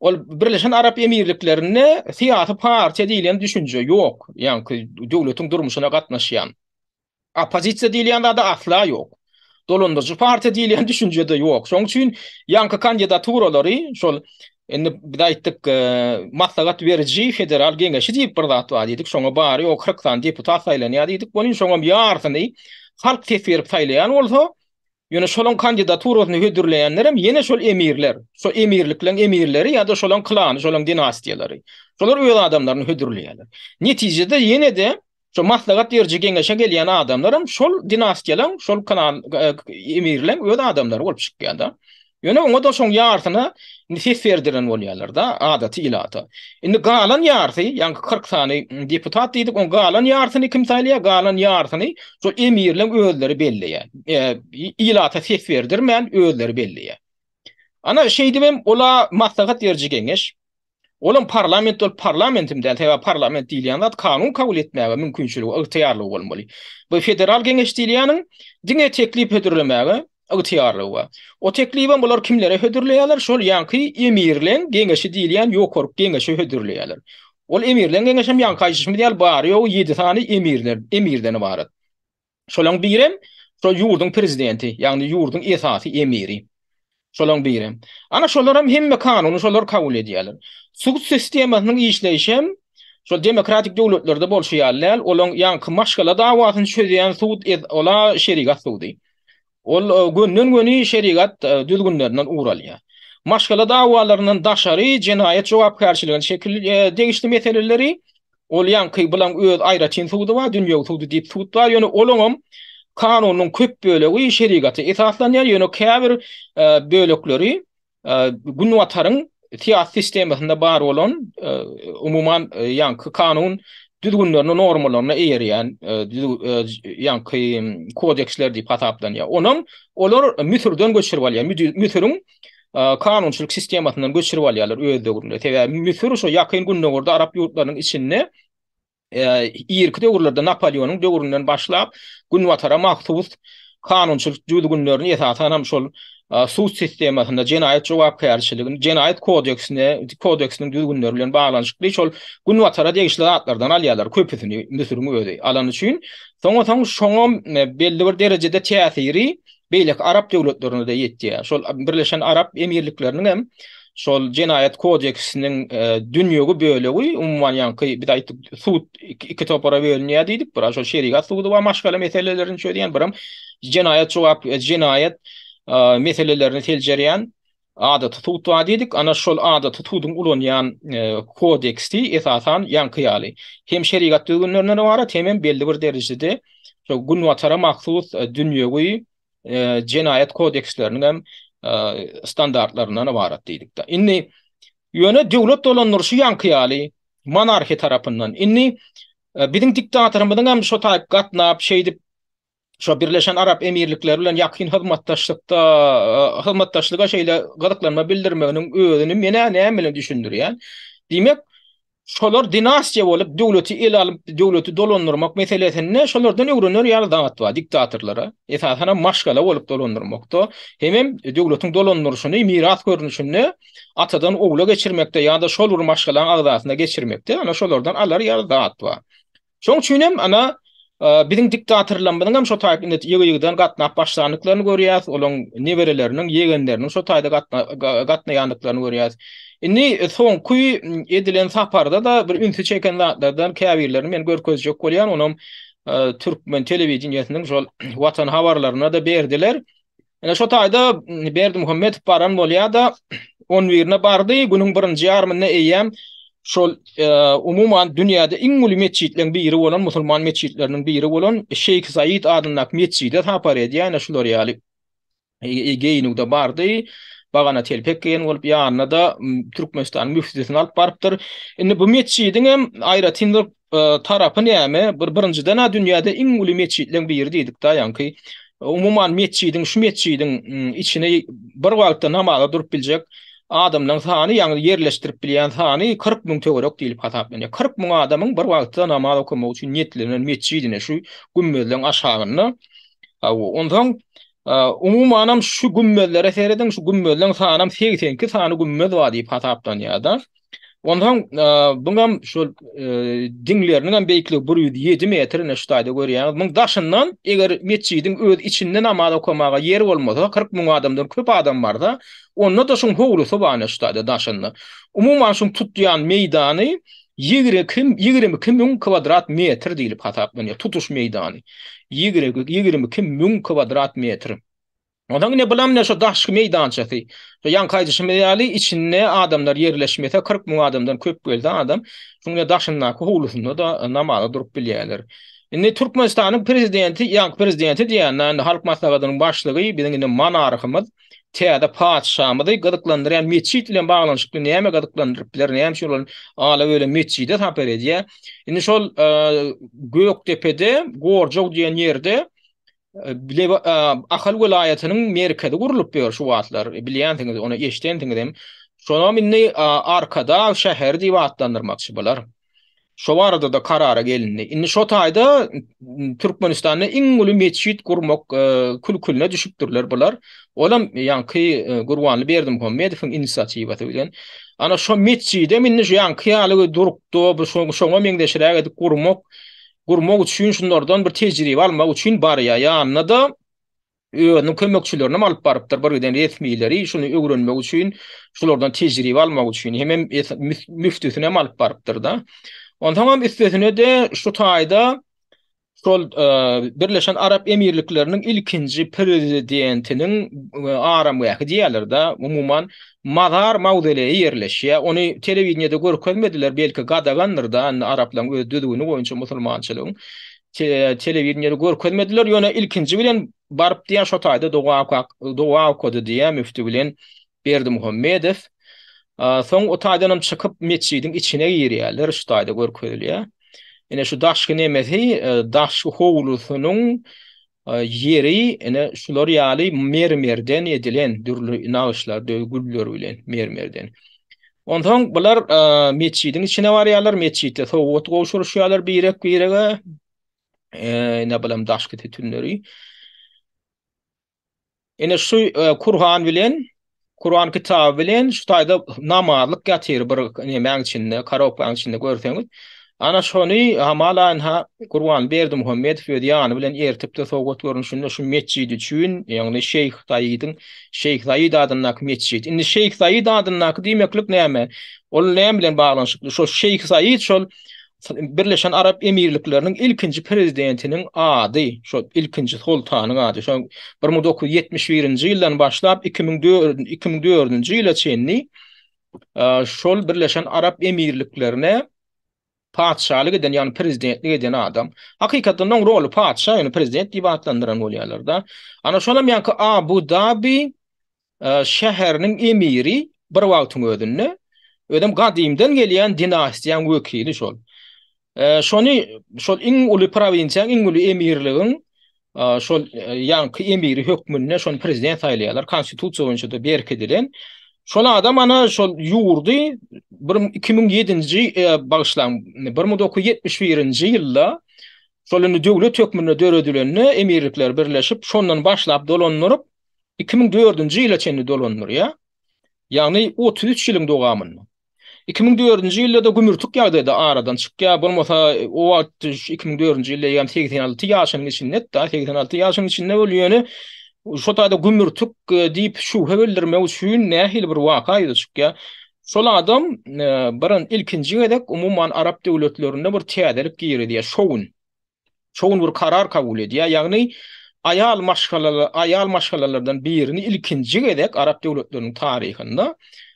Ol Birleşen Arap Emirliklerinde syýasy partiýa diýlen düşünje ýok, ýagny döwletiň durmuşyna gatnaşýan. Oppozisiýa diýilýän zada asla ýok. Dolandyryjy partiýa diýilýän düşünje-de ýok. Şonuň üçin ýaňky kandidaturalary şol indi biz aýtdyk, maslahat beriji federal geňeşi diýip bir zat bar diýdik. Şoňa bary ýogy 40 sany deputat saýlanýar diýdik. Welin şoňam ýarysyny halk ses berip saýlaýan bolsa, ýöne şolaň kandidaturasyny hödürleýänlerem ýene şol emirler, şo emirlikleň emirleri ýa-da şolaň klany, şolaň dinastiýalary. Şolar öz adamlaryny hödürleýärler. Netijede ýene-de Şo maslahat beriji geňeşe gelýän adamlaram şol dinastiýalaň, şol klan emirleň öz adamlary bolup çykýar-da. Ýöne oňa-da şoň ýarsyna indi ses berdiren bolýarlar-da, adaty ilata. Indi galan ýarsy, ýaňky 40 sany deputat diýdik, oň galan ýarsyny kim saýlaýar? Galan ýarsyny şol emirleň özleri belleýär. Ilata ses berdirmän özleri belleýär. Ana şeýdibem ola maslahat beriji geňeş. Olam parlament bolup parlamentim däl, sebäbi parlament diýilýän zat kanun kabul etmäge mümkinçiligi, ygtyýarlygy bolmaly. Bu federal geňeş diýilýäniň diňe teklip hödürlemäge ygtyýarlygy bar. O teklibem bular kimlere hödürleýärler? Şol ýaňky emirleň geňeşi diýilýän ýokarky geňeşe hödürleýärler. Ol emirleň geňeşem ýaňky aýdyşymyz ýaly bary-ýogy ýedi sany emirler, emirden ybarat. Şolaň birem şol ýurduň prezidenti, ýagny ýurduň esasy emiri. Şolaň birem. Ana şolaram hemme kanuny şolar kabul edýärler. Sud sistemasynyň işleýşem şol demokratik döwletlerde bolşy ýaly däl, olaň ýaňky maşgala dawasyny çözýän sud ola şerigat sudy. Ol gönden-göni şerigat düzgünlerinden ugur alýar. Maşgala dawalaryndan daşary jenaýat jogapkärçiligine şekil degişli meseleleri ol ýaňky bulaň öz aýratyn sudy bar, dünýewi sudy diýip sud bar, ýöne olaňam kanunyň köp bölegi şerigata esaslanýar, ýöne käbir bölekleri Günbataryň syýasy sistemasynda bar bolan, umuman, ýaňky kanun düzgünlerine, normalaryna eýerýän ýaňky kodeksler diýip hasaplanýar. Onam olar Müsürden göçürip alýar. Müsüriň kanunçylyk sistemasyndan göçürip alýarlar öz döwründe. Sebäbi Müsür şo Ýakyn Gündogarda arap ýurtlarynyň içinde irki döwürlerde Napoleonyň döwründen başlap Günbatara mahsus kanunçylyk düzgünlerini esasan hem şol sud sistemasynda jenaýat jogapkärçiligini, jenaýat kodeksine, kodeksiniň düzgünleri bilen baglanyşykly şol Günbatara degişli zatlardan alýarlar köpüsini Müsüriň özi alany üçin. Soňa soň şoňa belli bir derejede täsiri beýleki arap döwletlerine-de ýetýär. Şol Birleşen Arap Emirlikleriniň hem şol jenaýat kodeksiniň dünýewi bölegi, umuman ýaňky biz aýtdyk, sud iki topara bölünýär diýdik, bir şol şerigat sudy bar maşgala meselelerini çözýän, birem jenaýat jogap jenaýat meselelerini seljerýän adaty sud bar diýdik. Ana şol adaty suduň ulanýan kodeksi esasan ýaňky ýaly hem şerigat düzgünlerinden ybarat, hemem belli bir derejede şo günbatara mahsus dünýewi jenaýat kodeksleriniň hem standartlaryndan ybarat diýdik-de. Indi ýöne döwlet dolandyryşy ýaňky ýaly monarhiýa tarapyndan. Indi biziň diktatorymyzyň hem şo taýyp gatnap şeýdip şo Birleşen Arap Emirlikleri bilen ýakyn hyzmatdaşlykda hyzmatdaşlyga şeýle gyzyklanma bildirmeginiň özüni men-ä näme bilen düşündirýän? Diýmek, şolar dinastiýa bolup döwleti ele alyp döwleti dolandyrmak meselesinde şolardan öwrener ýaly zat bar diktatorlara. Esasanam maşgala bolup dolandyrmakda hemem döwletiň dolandyryşyny miras görnüşinde atadan ogla geçirmekde ýa-da şol bir maşgalaň agzasyna geçirmekde ana şolardan alar ýaly zat bar. Şoň üçin hem ana biziň diktatorlarymyzyň hem şo taýyp indi ýygy-ýygydan gatnap başlandyklaryny görýäs, olaň nebereleriniň, ýegenleriniň şo taýda gatnaýandyklaryny görýäs. Indi soňky edilen saparda-da bir ünsi çeken zatlardan käbirlerini men görkezjek bolýan, onam türkmen telewideniýesiniň şol Watan habarlaryna-da berdiler. Ine şo taýda Berdimuhamedow baran bolýar-da, on birine bardy, günüň birinji ýarymynda eýýäm şol umuman dünýäde iň uly metjitleň biri bolan, musulman metjitleriniň biri bolan Şeýh Zaid adyndaky metjide sapar edýär, ine şular ýaly geýnüwde bardy, bagana telpek geýen bolup, ýanyna-da Türkmenistanyň müftüsini alyp barypdyr. Indi bu metjidiň hem aýratyn bir tarapy näme? Bir birinjiden-ä dünýäde iň uly metjitleň biri diýdik-de, ýaňky Umuman metjidiň şu metjidiň içine bir wagtda namaza durup biljek adamlaryň sany, ýagny ýerleşdirip bilýän sany 40 müň töwerek diýlip hasaplanýar. 40 müň adamyň bir wagtda namaz okamagy üçin niýetlenen metjit ine şu gümmezleň aşagynda. Onsoň umumanam şu gümmezlere serediň, şu gümmezleň sanam 82 sany gümmez bar diýip hasaplanýar-da. Onsoň buňam şol diňleriniň hem beýikligi 107 metr ine şu taýda görýäňiz. Muň daşyndan eger metjidiň öz içinde namaz okamaga ýer bolmasa, 40 müň adamdan köp adam barsa, onda-da şuň howlusy bar ine şu taýda daşynda. Umuman şuň tutýan meýdany 22 müň kwadrat metr diýlip hasaplanýar, tutuş meýdany. 22 müň kwadrat metr. Onsoň ine bulam ine şo daşky meýdançasy. Şo ýaňky aýdyşymyz ýaly içinde adamlar ýerleşmese 40 müň adamdan köp gelse adam şuň ine daşyndaky howlusynda-da namaza durup bilýärler. Indi Türkmenistanyň prezidenti, ýaňky prezidenti diýýän indi Halk Maslahatynyň başlygy biziň indi monarhymyz täze patyşamyzy gyzyklandyrýan metjit bilen baglanyşykly näme gyzyklandyryp biler, näme üçin ol ala-böle metjide sapar edýär. Indi şol Gökdepede, Gorjaw diýen ýerde Ahal welaýatynyň merkezi gurlup ýör şu wagtlar. Bilýänsiňiz, ony eşdensiňiz hem. Şonam indi Arkadag şäheri diýip atlandyrmakçy bular. Şo barada-da karara gelindi. Indi şo taýda Türkmenistanda iň uly metjit gurmak kül-külüne düşüpdirler bular. Olam ýaňky Gurbanly Berdimuhamedowyň inisiatiwasy bilen. Ana şo metjidem indi şu ýaňky ýaly durukda, şoňa meňzeşräk edip gurmak gurmak üçin şunlardan bir tejribe almak üçin barýar. Ýanyna-da özüniň kömekçilerinem alyp barypdyr bir giden resmileri şuny öwrenmek üçin, şulardan tejribe almak üçin hemem müftüsinem alyp barypdyr-da. Onsoňam üstesine-de şu taýda şol Birleşen Arap Emirlikleriniň ilkinji prezidentiniň aramgähi diýýärler-de, umuman Mazar mawzoleýi ýerleşýär. Ony telewideniýede görkezmediler, belki gadagandyr-da, indi araplaryň öz düzgüni boýunça musulmançylygyň telewideniýede görkezmediler, ýöne ilkinji bilen baryp diýýär, şo taýda doga doga okady diýýär müfti bilen Berdimuhamedow. Soň o taýdanam çykyp metjidiň içine girýärler, şu taýda görkezilýär. Ine şu daşky nemesi, daşky howlusynyň Ýeri ine şular ýaly mermerden edilen dürli nagyşlar, güller bilen mermerden. Onsoň bular metjidiň içine barýarlar, metjitde sowgat gowşuryşýarlar birek-birege. Ine bulam daşky sütünleri. Ine şu Kurhan bilen Kuran kitaby bilen şu taýda namazlyk ýatyr bir nemäň içinde, korobkaň içinde görseňiz. Ana şony hamala ynha Gurban Berdimuhamedow öz ýany bilen ertipdir sowgat görnüşinde şu metjit üçin, ýagny Şeýh Saýydyň, Şeýh Saýyd adyndaky metjit. Indi Şeýh Saýyd adyndaky diýmeklik näme? Ol näme bilen baglanyşykly? Şol Şeýh Saýyd şol Birleşen Arap Emirlikleriniň ilkinji prezidentiniň ady, şol ilkinji soltanyň ady. Şol 1971-nji ýyldan başlap 2004-nji ýyla çenli şol Birleşen Arap Emirliklerine patyşalyk eden, ýagny prezidentlik eden adam. Hakykatdan oň roly patyşa, ýöne prezident diýip atlandyran bolýarlar-da. Ana şolam ýaňky Abu Dabi şäheriniň emiri bir wagtyň özünde, özem gadymdan gelýän dinastiýaň wekili şol. Şony şol iň uly prowinsiýaň, iň uly emirligiň şol ýaňky emiri hökmünde şony prezident saýlaýarlar, konstitusiýa boýunça-da berkidilen. Şol adam ana şol ýurdy bir 2007-nji, bagyşlaň, 1971-nji ýylda şol indi döwlet hökmünde döredilende emirlikler birleşip, şondan başlap dolandyryp, 2004-nji ýyla çenli dolandyrýar. Ýagny 33 ýylyň dowamynda. 2004-nji ýylda-da gümürtik ýagdaýda aradan çykýar. Bolmasa o wagt 2004-nji ýylda eýýäm 86 ýaşynyň içinde-de, 86 ýaşynyň içinde ol ýöne şo taýda gümürtik e, diýip şübhe bildirmek üçin nähili bir waka ýüze çykýar. Şol adam e, bir ilkinji gezek umuman arap döwletlerinde bir täzelik girizýär şo gün. Şo gün bir karar kabul edýär, ýagny aýal maşgalalar aýal maşgalalardan birini ilkinji gezek arap döwletleriniň taryhynda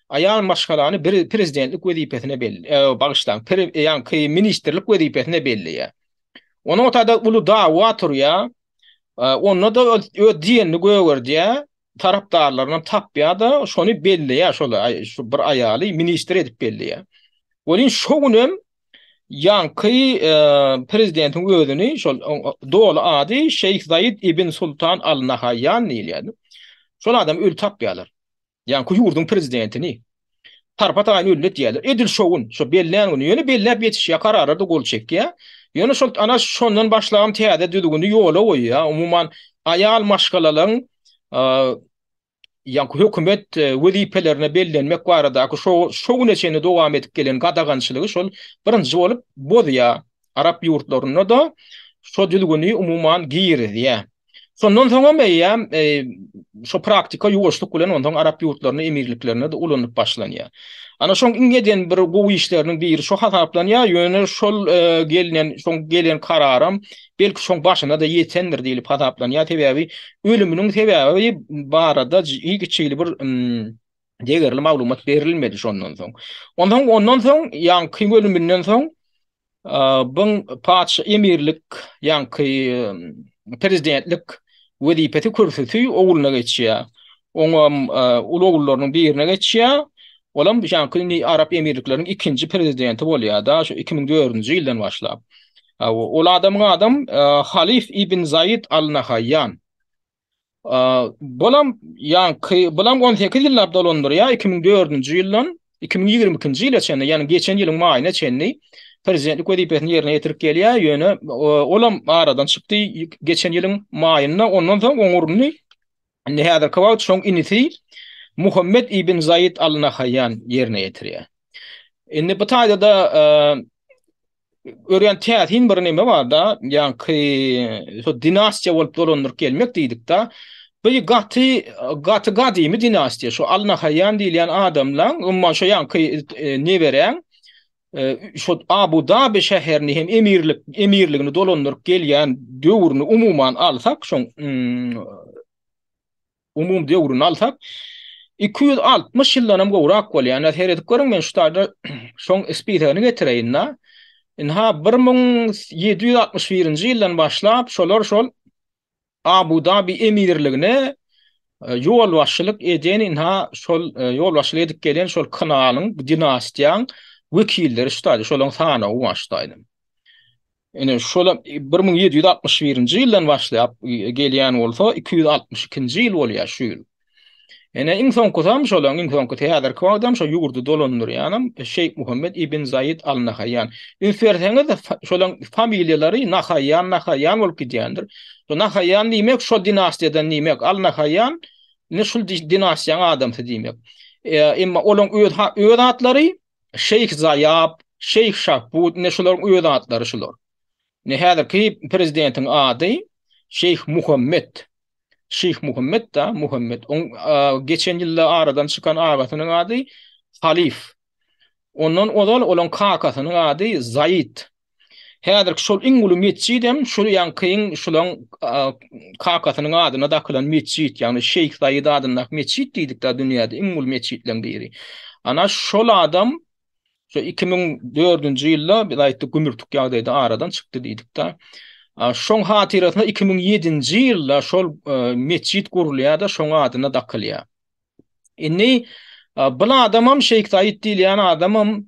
aýal maşgalany bir prezidentlik wezipesine belli, e, bagyşlaň, ýaňky ministrlik wezipesine belleýär. Onuň otada uly dawa turýar. E, onda-da öz diýenini gögerdýär, tarapdarlaryny tapýar-da, şony belleýär, şol şu bir aýaly ministr edip belleýär. Welin şo günem Ýaňky prezidentiň özüni şol doly ady Şeýh Zaid ibn Sultan Al Nahaýýan diýilýärdi. Şol adamy öli tapýarlar. Ýaňky ýurduň prezidentini. Tarpa taýyn öldi diýýärler. Edil şo gün, şo bellän güni. Ýöne belläp ýetişýär, karara-da gol çekýär. Ýöne şol ana şondan başlagam täze düzgüni ýola goýýar. Umuman aýal maşgalalaryň. ýaňky hökümet wezipelerine bellenmek baradaky şo şo güne çenli dowam edip gelen gadagançylygy şol birinji bolup bozýar. Arap ýurtlarynda-da şo düzgüni umuman girizýär. Şondan soňam eýýäm şo praktika ýuwaşlyk bilen onsoň arap ýurtlarynda, emirliklerinde-de ulanylyp başlanýar. Ana şoň iň eden bir gowy işleriniň biri şo hasaplanýar, ýöne şol gelnen, şoň gelen kararam belki şoň başyna-da ýetendir diýlip hasaplanýar. Sebäbi ölüminiň sebäbi barada hiç hili bir degerli maglumat berilmedi şondan soň. Onsoň ondan soň ýaňky ölüminden soň Byň patyşa emirlik ýaňky prezidentlik wezipesi kürsüsi ogluna geçýär. Oňam uly ogullarynyň birine geçýär. Olam ýaňky indi Arap Emirlikleriniň ikinji prezidenti bolýar-da, şu 2004-nji ýyldan başlap. Ol adamyň adam Halif ibn Zaid al-Nahaýýan. Bulam ýaňky, bulam 18 ýyllap dolandyrýar, 2004-nji ýyldan 2022-nji ýyla çenli, ýagny geçen ýylyň maýyna çenli prezidentlik wezipesini ýerine ýetirip gelýär, ýöne olam aradan çykdy geçen ýylyň maýynda, ondan soň oň ornuny indi häzirki wagt şoň inisi Muhammet ibn Zaid al-Nahaýýan ýerine ýetirýär. Indi bu taýda-da örän täsin bir neme bar-da, ýaňky şo dinastiýa bolup dolandyryp gelmek diýdik-de. Bu gaty gaty gadymy dinastiýa. Şo Al Nahaýýan diýilýän adamlaň, umuman şo ýaňky e, neberäň e, şo Abu Dabi şäherini hem emirlik emirligini dolandyryp gelýän döwrüni umuman alsak, şoň mm, Umumy döwrüni alsak, 260 ýyldanam gowrak bolýar. Ine, seredip görüň, men şu taýda şoň spisogyny getireýin-de. Ynha, 1761-nji ýyldan başlap, şolar şol Abu-Dabi emirligine e, ýolbaşçylyk eden, ynha, şol e, ýolbaşçylyk edip gelen şol kanalyň, dinastiýaň wekilleri şu taýda, şolaryň sanawy bar şu taýda. Ine, şolam 1761-nji ýyldan başlap gelýän bolsa, 262-nji ýyl bolýar şu ýyl. Ine, iň soňkusam şolaň iň soňkusy häzirki wagtam şo ýurdy dolandyrýanam Şeýh Muhammet ibn Zaid al-Nahaýýan. Üns berseňiz, şolaň familiýalary Nahaýýan, Nahaýýan bolup gidýändir. Şo Nahaýýan diýmek şo dinastiýadan diýmek, al-Nahaýýan ine şul dinastiýaň adamsy diýmek. Emma olaň öz öz atlary Şeýh Zaýab, Şeýh Şahbut, ine şularyň öz atlary şular. Ine häzirki prezidentiň ady Şeýh Muhammet. Şeýh Muhammet da, Muhammet. Oň geçen ýylda aradan çykan agasynyň ady Halif. Ondan ozal olaň kakasynyň ady Zaid. Häzirki şol iň uly metjidem şul ýaňkyň şulaň kakasynyň adyna dakylan metjit, ýagny Şeýh Zaid adyndaky metjit diýdik-dä dünýäde iň uly metjitleň biri. Ana şol adam şo 2004-nji ýylda biz aýtdyk gümürtik ýagdaýda aradan çykdy diýdik-dä. Şoň hatyrasyna 2007-nji ýylda şol metjit gurulýar-da şoň adyna dakylýar. Indi bul adamam Şeýh Zaid diýilýän adamam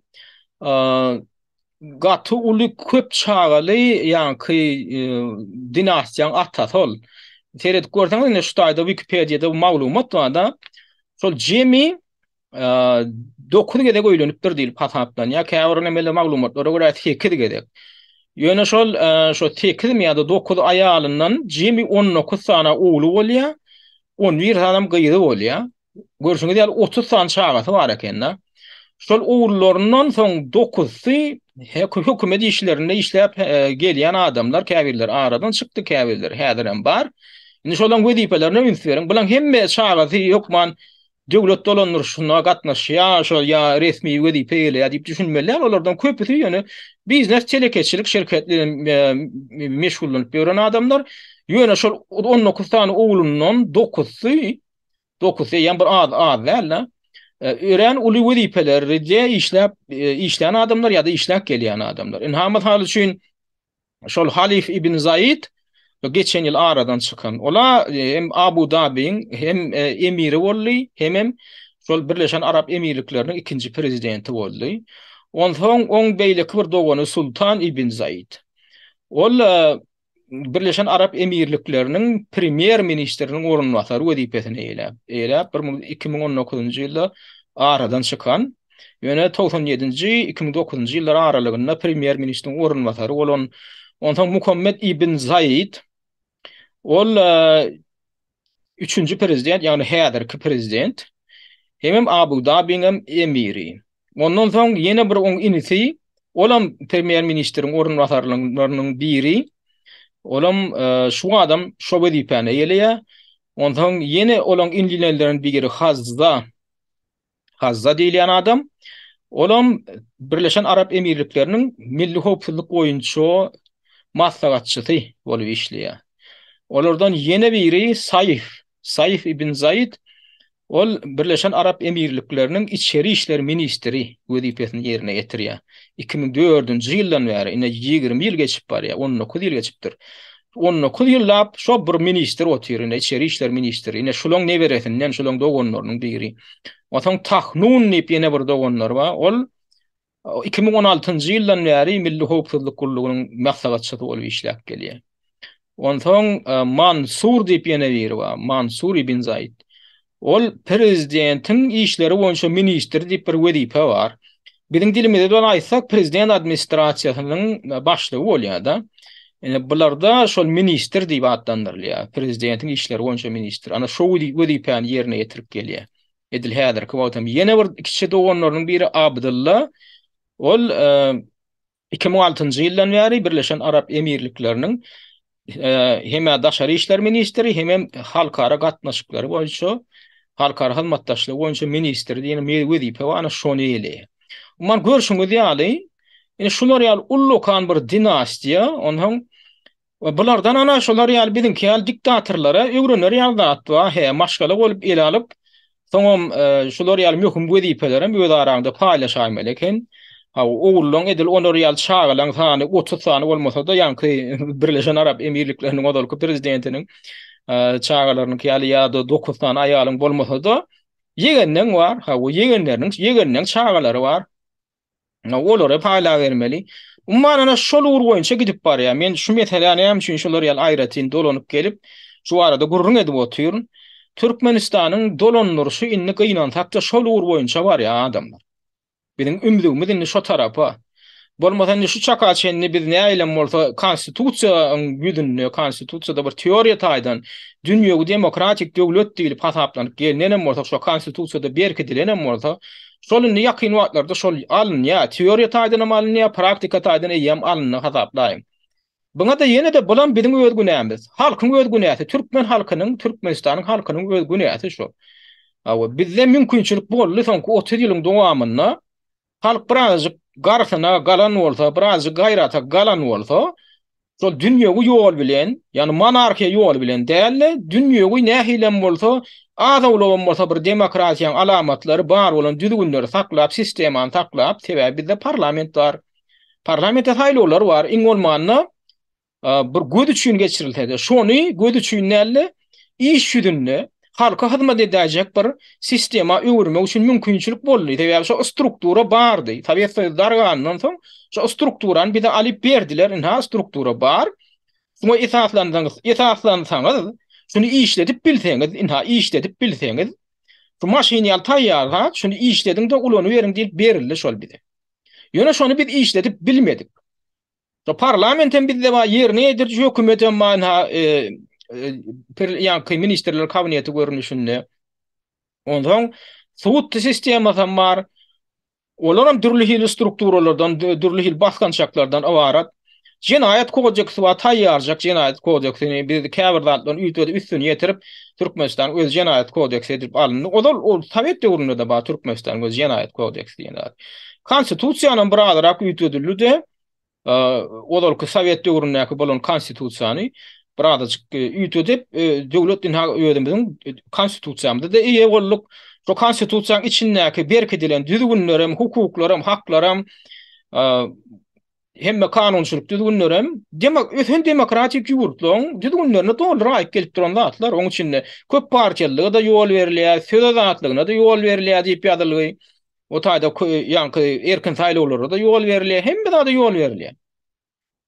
gaty uly köp çagaly ýaňky dinastiýaň atasy ol. Seredip görseňiz indi şu taýda Wikipediýada bu maglumat bar-da. Şol jemi 9 gezek öýlenipdir diýlip hasaplanýar. Käbir nemeli maglumatlara görä 8 gezek. Ýöne şol şo 8 mi ýa-da 9 aýalyndan jemi 19 sany ogly bolýar. 11 sanam gyzy bolýar. Görşüňiz ýaly 30 sany çagasy bar eken-de. Şol ogullaryndan soň dokuzsy hökümet işlerinde işläp gelýän adamlar, käbirleri aradan çykdy, käbirleri häzirem bar. Indi şolaryň wezipelerine üns beriň. Bularyň hemme çagasy hökman döwlet dolandyryşyna gatnaşýar, şol ýa resmi wezipe eýeleýär diýip düşünmeli däl. Olardan köpüsi ýöne biznes, telekeçilik şirketleri meşgullanyp ýören adamlar. Ýöne şol 19 sany oglundan dokuzsy, dokuzsy eýýäm bir az az däl-de, örän uly wezipelerde işläp işlän adamlar ýa-da işläp gelýän adamlar. Ynha mysal üçin şol Halif ibn Zaid geçen ýyl aradan çykan. Ola hem Abu Dabiň hem emiri boldy, hemem şol Birleşen Arap Emirlikleriniň ikinji prezidenti boldy. Onsoň oň beýleki bir dogany Sultan ibn Zaid. Ol Birleşen Arap Emirlikleriniň premýer-ministriniň orunbasary wezipesini eýeläp, eýeläp, 2019-njy ýylda aradan çykan, ýöne 97-nji, 2009-njy ýyllar aralygynda premýer-ministriň orunbasary bolan, onsoň Muhammet ibn Zaid, ol. Üçünji prezident, ýagny häzirki prezident, hemem Abu Dabiňem emiri. Ondan soň ýene bir oň inisi, olam premýer-ministriň orunbasarlarynyň biri. Olam şu adam şo wezipäni eýeleýär. Onsoň ýene olaň inlileriniň biri Hazza Hazza diýilýän adam. Olam Birleşen Arap Emirlikleriniň milli howpsuzlyk boýunça maslahatçysy bolup işleýär. Olardan ýene biri Saif, Saif ibn Zaid, ol Birleşen Arap Emirlikleriniň içeri işler ministri wezipesini ýerine ýetirýär. 2004-nji ýyldan bäri, ine 20 ýyl geçip barýar, 19 ýyl geçipdir. 19 ýyllap şo bir ministr otyr, ine içeri işler ministri, ine şulaň neberesinden, şulaň doganlarynyň biri. Onsoň Tahnun diýip ýene bir doganlary bar. Ol 2016-njy ýyldan bäri Milli howpsuzlyk gullugynyň maslahatçysy bolup işläp gelýär. Onsoň e, Mansur diýip ýene biri bar. Mansur ibn Zaid. Ol prezidentiň işleri boýunça ministr diýip bir wezipe bar. Biziň dilimizde bilen aýtsak, prezident administrasiýasynyň e, başlygy bolýar-da. Ine bularda şol ministr diýip atlandyrylýar. Prezidentiň işleri boýunça ministr. Ana şo wezipäni ýerine ýetirip gelýär. Edil häzirki wagt hem ýene bir kiçi doganlarynyň biri Abdylla. Ol 2006-njy ýyldan bäri Birleşen Arap Emirlikleriniň hem-ä daşary işler ministri, hemem halkara gatnaşyklary boýunça, halkara hyzmatdaşlygy boýunça ministri diýen wezipe bar, ana şony eýeleýär. Umuman görşüňiz ýaly, ine şular ýaly ullakan bir dinastiýa, onsoň We bulardan ana şolar ýaly biziňki ýaly diktatorlara öwrener ýaly zat bar. He, maşgala bolup ele alyp, soňam şular ýaly möhüm wezipelerem öz araňda paýlaşaýmaly eken. Ha, ogullaň edil olar ýaly çagalaň sany 30 sany bolmasa-da, ýaňky Birleşen Arap Emirlikleriniň ozalky prezidentiniň çagalarynyňky ýaly ýa-da 9 sany aýalyň bolmasa-da, ýegenleň bar. Ha, o ýegenleriniň, ýegenleň çagalary bar. Olary paýlabermeli. Umuman ana şol ugur boýunça gidip barýar. Men şu meselä näme üçin şular ýaly aýratyn dolanyp gelip, şu barada gürrüň edip otyryn. Türkmenistanyň dolandyryşy indi gynansak-da şol ugur boýunça barýar adamlar. Biziň ümzügimiz indi şo tarapa. Bolmasa indi şu çaka çenli biz nähilem bolsa konstitusiýanyň ýüzünde, konstitusiýada bir teoriýa taýdan dünýewi demokratik döwlet diýlip hasaplanyp gelnenem bolsak, şo konstitusiýada berkidilenem bolsa, Şol indi ýakyn wagtlarda şol alynýar. Teoriýa taýdan hem alynýar, praktika taýdan eýýäm alyndy hasaplaýyň. Buňa-da ýene-de bulam biziň öz günämiz. Halkyň öz günäsi, türkmen halkynyň, Türkmenistanyň halkynyň öz günäsi şu. Hawa, bizde mümkinçilik boldy soňky 30 ýylyň dowamynda halk birazajyk garsyna galan bolsa, birazajyk gaýrata galan bolsa, Şol dünýewi ýol bilen, ýagny monarhiýa ýoly bilen däl-de, dünýewi nähilem bolsa, az-owlagam bolsa bir demokratiýaň alamatlary bar bolan düzgünleri saklap, sistemany saklap, sebäbi bizde parlament bar. Parlamente saýlawlar bar, iň bolmanda bir göz üçin geçirilse-de, şony göz üçin däl-de, iş ýüzünde halka hyzmat edäýjek bir sistema öwürmek üçin mümkinçilik boldy. Sebäbi şo struktura bardy. Sowet Soýuzy darganyndan soň şo strukturany bize alyp berdiler. Ynha struktura bar. Şuňa esaslansaňyz, esaslansaňyz, şuny işledip bilseňiz, ynha işledip bilseňiz, şu maşyn ýaly taýýar zat, şuny işlediň-de ulanyberiň diýlip berildi şol bize. Ýöne şony biz işledip bilmedik. Şo parlament hem bizde bar, ýerine ýetiriji hökümet hem bar, ynha, ýaňky ministrler kabineti görnüşinde. Onsoň sud sistemasy hem bar. Olar hem dürli hili strukturalardan, dürli hili basgançaklardan ybarat. Jenaýat kodeksi bar, taýýarjak jenaýat kodeksini biz käbir zatlaryny üýtgedip üstüni ýetirip, Türkmenistanyň öz jenaýat kodeksi edilip alyndy. Ozal ol sowet döwründe-de bar Türkmenistanyň öz jenaýat kodeksi diýen zat. Konstitusiýanam birazrak üýtgedildi-de, ozalky sowet döwründäki bolan konstitusiýany birazajyk üýtgedip, döwlet ynha özümiziň konstitusiýamyza-da eýe bolduk. Şo konstitusiýanyň içindäki berkidilen düzgünlerem, hukuklaram, haklaram hemme kanunçylyk düzgünlerem ösen demokratik ýurtlaryň düzgünlerine doly raýyk gelip duran zatlar. Oň içinde köp partiýalylyga-da ýol berilýär, söz azatlygyna-da ýol berilýär diýip ýazylgy. O taýda ýaňky erkin saýlawlara-da ýol berilýär, hemme zada ýol berilýär.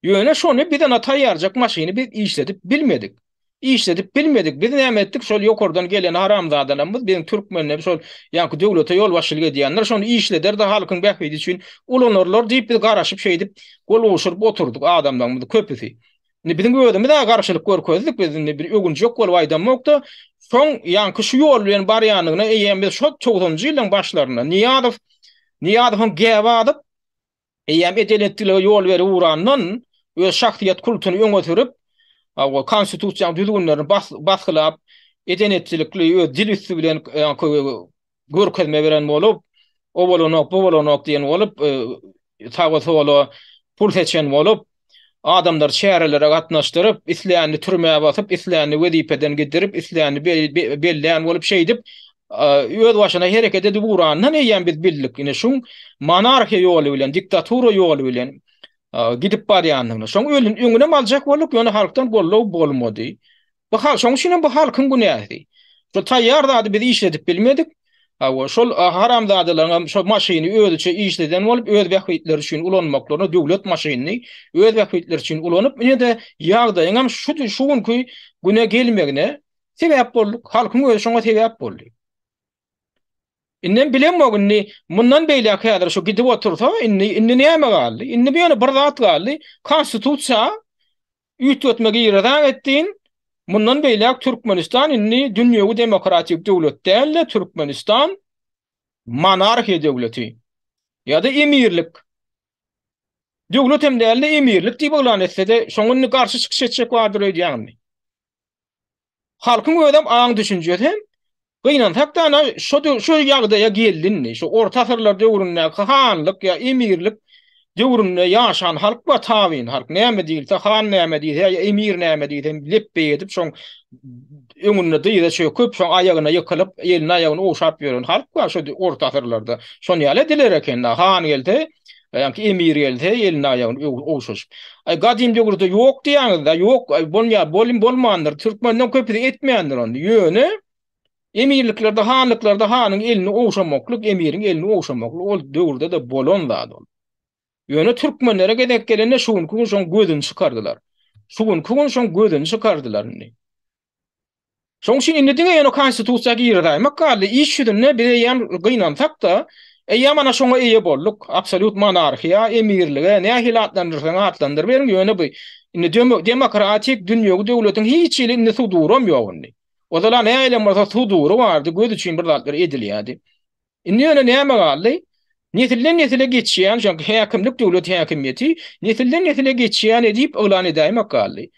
Ýöne şony biz ana taýýarjak maşyny biz işledip bilmedik. Işledip bilmedik. Biz näme etdik? Şol ýokardan gelen haramzadalarymyz, biziň türkmenler şol ýaňky döwlete ýolbaşçylyk edýänler şony işleder-de halkyň bähbidi üçin ulanarlar diýip biz garaşyp şeýdip gol gowşuryp oturdyk adamlarymyz köpüsi. Indi biziň özümiz-ä garşylyk görkezdik, biz indi bir öwünjek bolup aýdamok-da, soň ýaňky şu ýol bilen barýandygyna eýýäm biz şo togsanynjy ýyllaryň başlarynda Nyýazow Nyýazowyň gäbi azyp, eýýäm eden-etdilige ýol berip ugrandan, öz şahsyýet kultuny öňe sürüp, hawa, konstitusiýanyň düzgünlerini basgylap, eden-etdilikli öz dil üsti bilen ýaňky görkezme beren bolup, o bolanok, bu bolanok diýen bolup, saga-sola pul seçen bolup, adamlary çärelere gatnaşdyryp, islänini türmä basyp, islänini wezipeden gidirip, islänini bellän bolup şeýdip, öz başyna hereket edip ugrandan eýýäm biz bildik, ine şuň monarhiýa ýoly bilen, diktatura ýoly bilen gidip barýandygyny. Şoň öňünem aljak bolduk, ýöne halkdan goldaw bolmady. Bu hal, şoň üçin hem bu halkyň günäsi. Şol taýýar zady biz işledip bilmedik. Hawa, şol haramzadalaryň hem şol maşyny özüçe işleden bolup, öz bähbitleri üçin ulanmaklaryna döwlet maşynyny öz bähbitleri üçin ulanyp, ine-de ýagdaýyň hem şu şu günki güne gelmegine sebäp bolduk. Halkyň özi şoňa sebäp boldy. Indem bilemok indi mundan beýläk häzir şu gidip otursa indi indi näme galdy? Indi bu ýöne bir zat galdy. Konstitusiýa üýtgetme girizäň etdiň. Mundan beýläk Türkmenistan indi dünýewi demokratik döwlet däl-de Türkmenistan monarhiýa döwleti ýa-da emirlik. Döwlet hem däl-de emirlik diýip yglan etse-de şoňa indi garşy çykyş etjek bardyr öýdýäňmi? Halkyň özem aň-düşünjesi hem gynansak-da ana şo şu ýagdaýa geldi indi. Şu orta asyrlar döwründäki hanlyk ýa emirlik döwründe ýaşan halk bar, tabyn halk. Näme diýilse, han näme diýse ýa emir näme diýse lepbeý edip şoň öňünde dyza çöküp, şoň aýagyna ýykylyp, elini aýagyny ogşap ýören halk bar şo orta asyrlarda. Şon ýaly ediler eken-de, han gelse, Ýaňky emir gelse, elini aýagyny ogşaşyp. Aý, gadym döwürde ýok diýýäňiz-dä, ýok, aý, bolýar, bolym bolmandyr. Türkmenden köpüsi etmändir ony. Ýöne emirliklerde, hanlyklarda hanyň elini ogşamaklyk, emiriň elini ogşamaklyk ol döwürde-de bolan zat ol. Ýöne türkmenlere gezek gelende şu günki gün şoň gözüni çykardylar. Şu günki gün şoň gözüni çykardylar indi. Şoň üçin indi diňe ýöne konstitusiýa girizäýmek galdy. Iş ýüzünde biz eýýäm gynansak-da, eýýäm ana şoňa eýe bolduk. Absolýut monarhiýa, emirlige, nähili atlandyrsaň atlandyryberiň, ýöne bu indi demokratik dünýewi döwletiň hiç hili indi suduram ýok indi. Ozal-a nähilem bolsa sudury bardy, göz üçin bir zatlar edilýärdi. Indi ýöne näme galdy? Nesilden-nesile geçýän şo häkimlik döwlet häkimiýeti nesilden-nesile geçýän diýip yglan edäýmek galdy.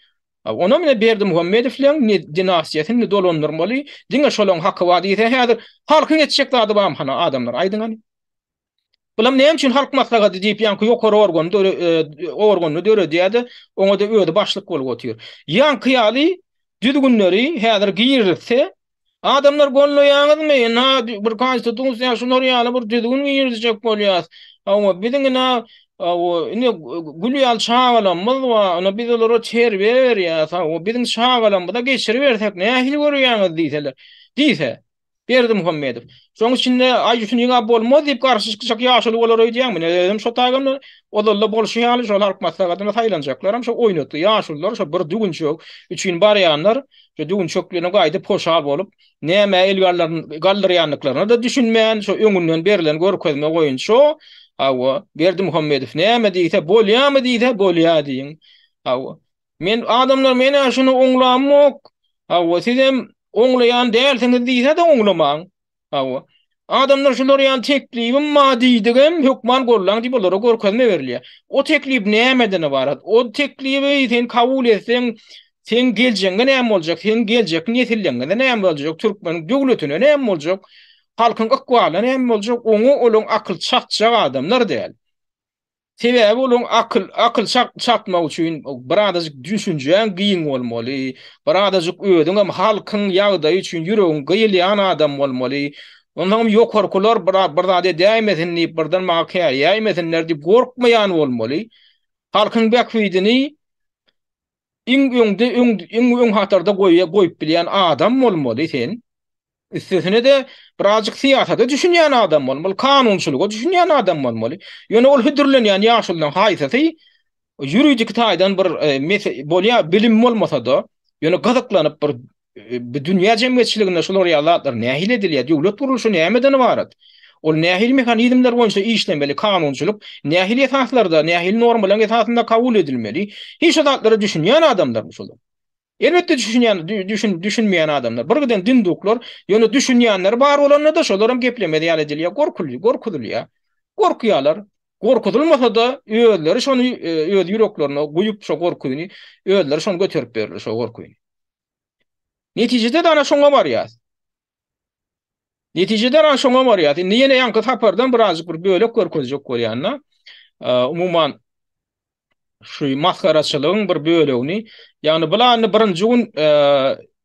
Onam ine Berdimuhamedowlaň dinastiýasyny indi dolandyrmaly, diňe şolaň haky bar diýse häzir halkyň etjek zady barmy hany adamlar aýdyň hany. Bulam näme üçin halk maslahaty diýip ýaňky ýokary organy organyny döredýär-de oňa-da özi başlyk bolup otyr. Ýaňky ýaly düzgünleri häzir girizse Adamlar gollaýaňyzmy? Ynha bir konstitusiýa şular ýaly bir düzgün girizjek bolýas. Hawa, biziň ynha hawa, ine gül ýaly çagalarymyz bar. Ynha biz olara terbiýe berýäs. Hawa, biziň çagalarymyza geçiribersek nähili görýäňiz diýseler. Diýse, Berdimuhamedow. Şoň içinde aý şunyňa bolmaz diýip garşy çykjak ýaşuly bolar öýdýäňmi? Ine özüm şo taýdan ozalda bolşy ýaly şol halk maslahatyna saýlanjaklaram şo oýnatgy ýaşulular şo bir düwünçek üçin barýanlar Şu düwünçeklerine gaýdyp hoşal bolup, nämä el galdyrýandyklaryna-da düşünmän, şo öňünden berlen görkezme boýunça, hawa, Berdimuhamedow näme diýse, bolýamy diýse, bolýa diýiň. Hawa. Men, adamlar, men-ä şuny oňlamok, hawa, sizem oňlaýan dälsiňiz diýse-de oňlamaň. Hawa. Adamlar şular ýaly teklibim bar diýdigem hökman gollaň diýip olara görkezme berilýär. O teklip nämeden ybarat? O teklibi sen kabul etseň, seň geljegiňe näme boljak, seň geljekki nesilleňňe näme boljak, türkmeniň döwletine näme boljak, halkyň ykbalyna näme boljak, oňa olaň akyl çatjak adamlar däl. Sebäbi olaryň akyl akyl çatmak üçin birazajyk düşünjäň giň bolmaly, birazajyk özüňem halkyň ýagdaýy üçin ýüregiň gyýylýan adam bolmaly. Onsoňam ýokarkylar bir bir zat edäýmesin diýip, birden maňa käýäýmesinler diýip gorkmaýan bolmaly. Halkyň bähbidini iň öňde öň iň öň hatarda goýup bilýän adam bolmaly sen. Üstesine-de birazjyk syýasata düşünýän adam bolmaly, kanunçylyga düşünýän adam bolmaly. Ýöne ol hödürlenýän ýaşulunyň haýsysy ýuridiki taýdan bir e, bolýar, bilim bolmasa-da, ýöne gyzyklanyp bir e, dünýä jemgyýetçiliginde şular ýaly zatlar nähili edilýär, döwlet gurluşy nämeden ybarat? Ol nähili mehanizmler boýunça işlemeli, kanunçylyk nähili esaslarda, nähili normalaryň esasynda kabul edilmeli? Hiç şo zatlara düşünýän adamlarmy şolar? Elbetde düşünýän, düşün, düşünmeýän adamlar. Bir giden dinduklar, ýöne düşünýänleri bar bolanda-da şolaram geplemez ýaly edilýär, gorkulýar, gorkuzylýar. Gorkýarlar. Gorkuzylmasa-da özleri şony öz ýüreklerine guýup şo gorkyny, özleri şony göterip berler şo gorkyny. Netijede-de ana şoňa barýas. Netijede ana şoňa barýas. Indi ýene ýaňky sapardan birazjyk bir bölek görkezjek bolýan-da. Umuman şu masgaraçylygyň bir bölegini, ýagny bular indi birinji gün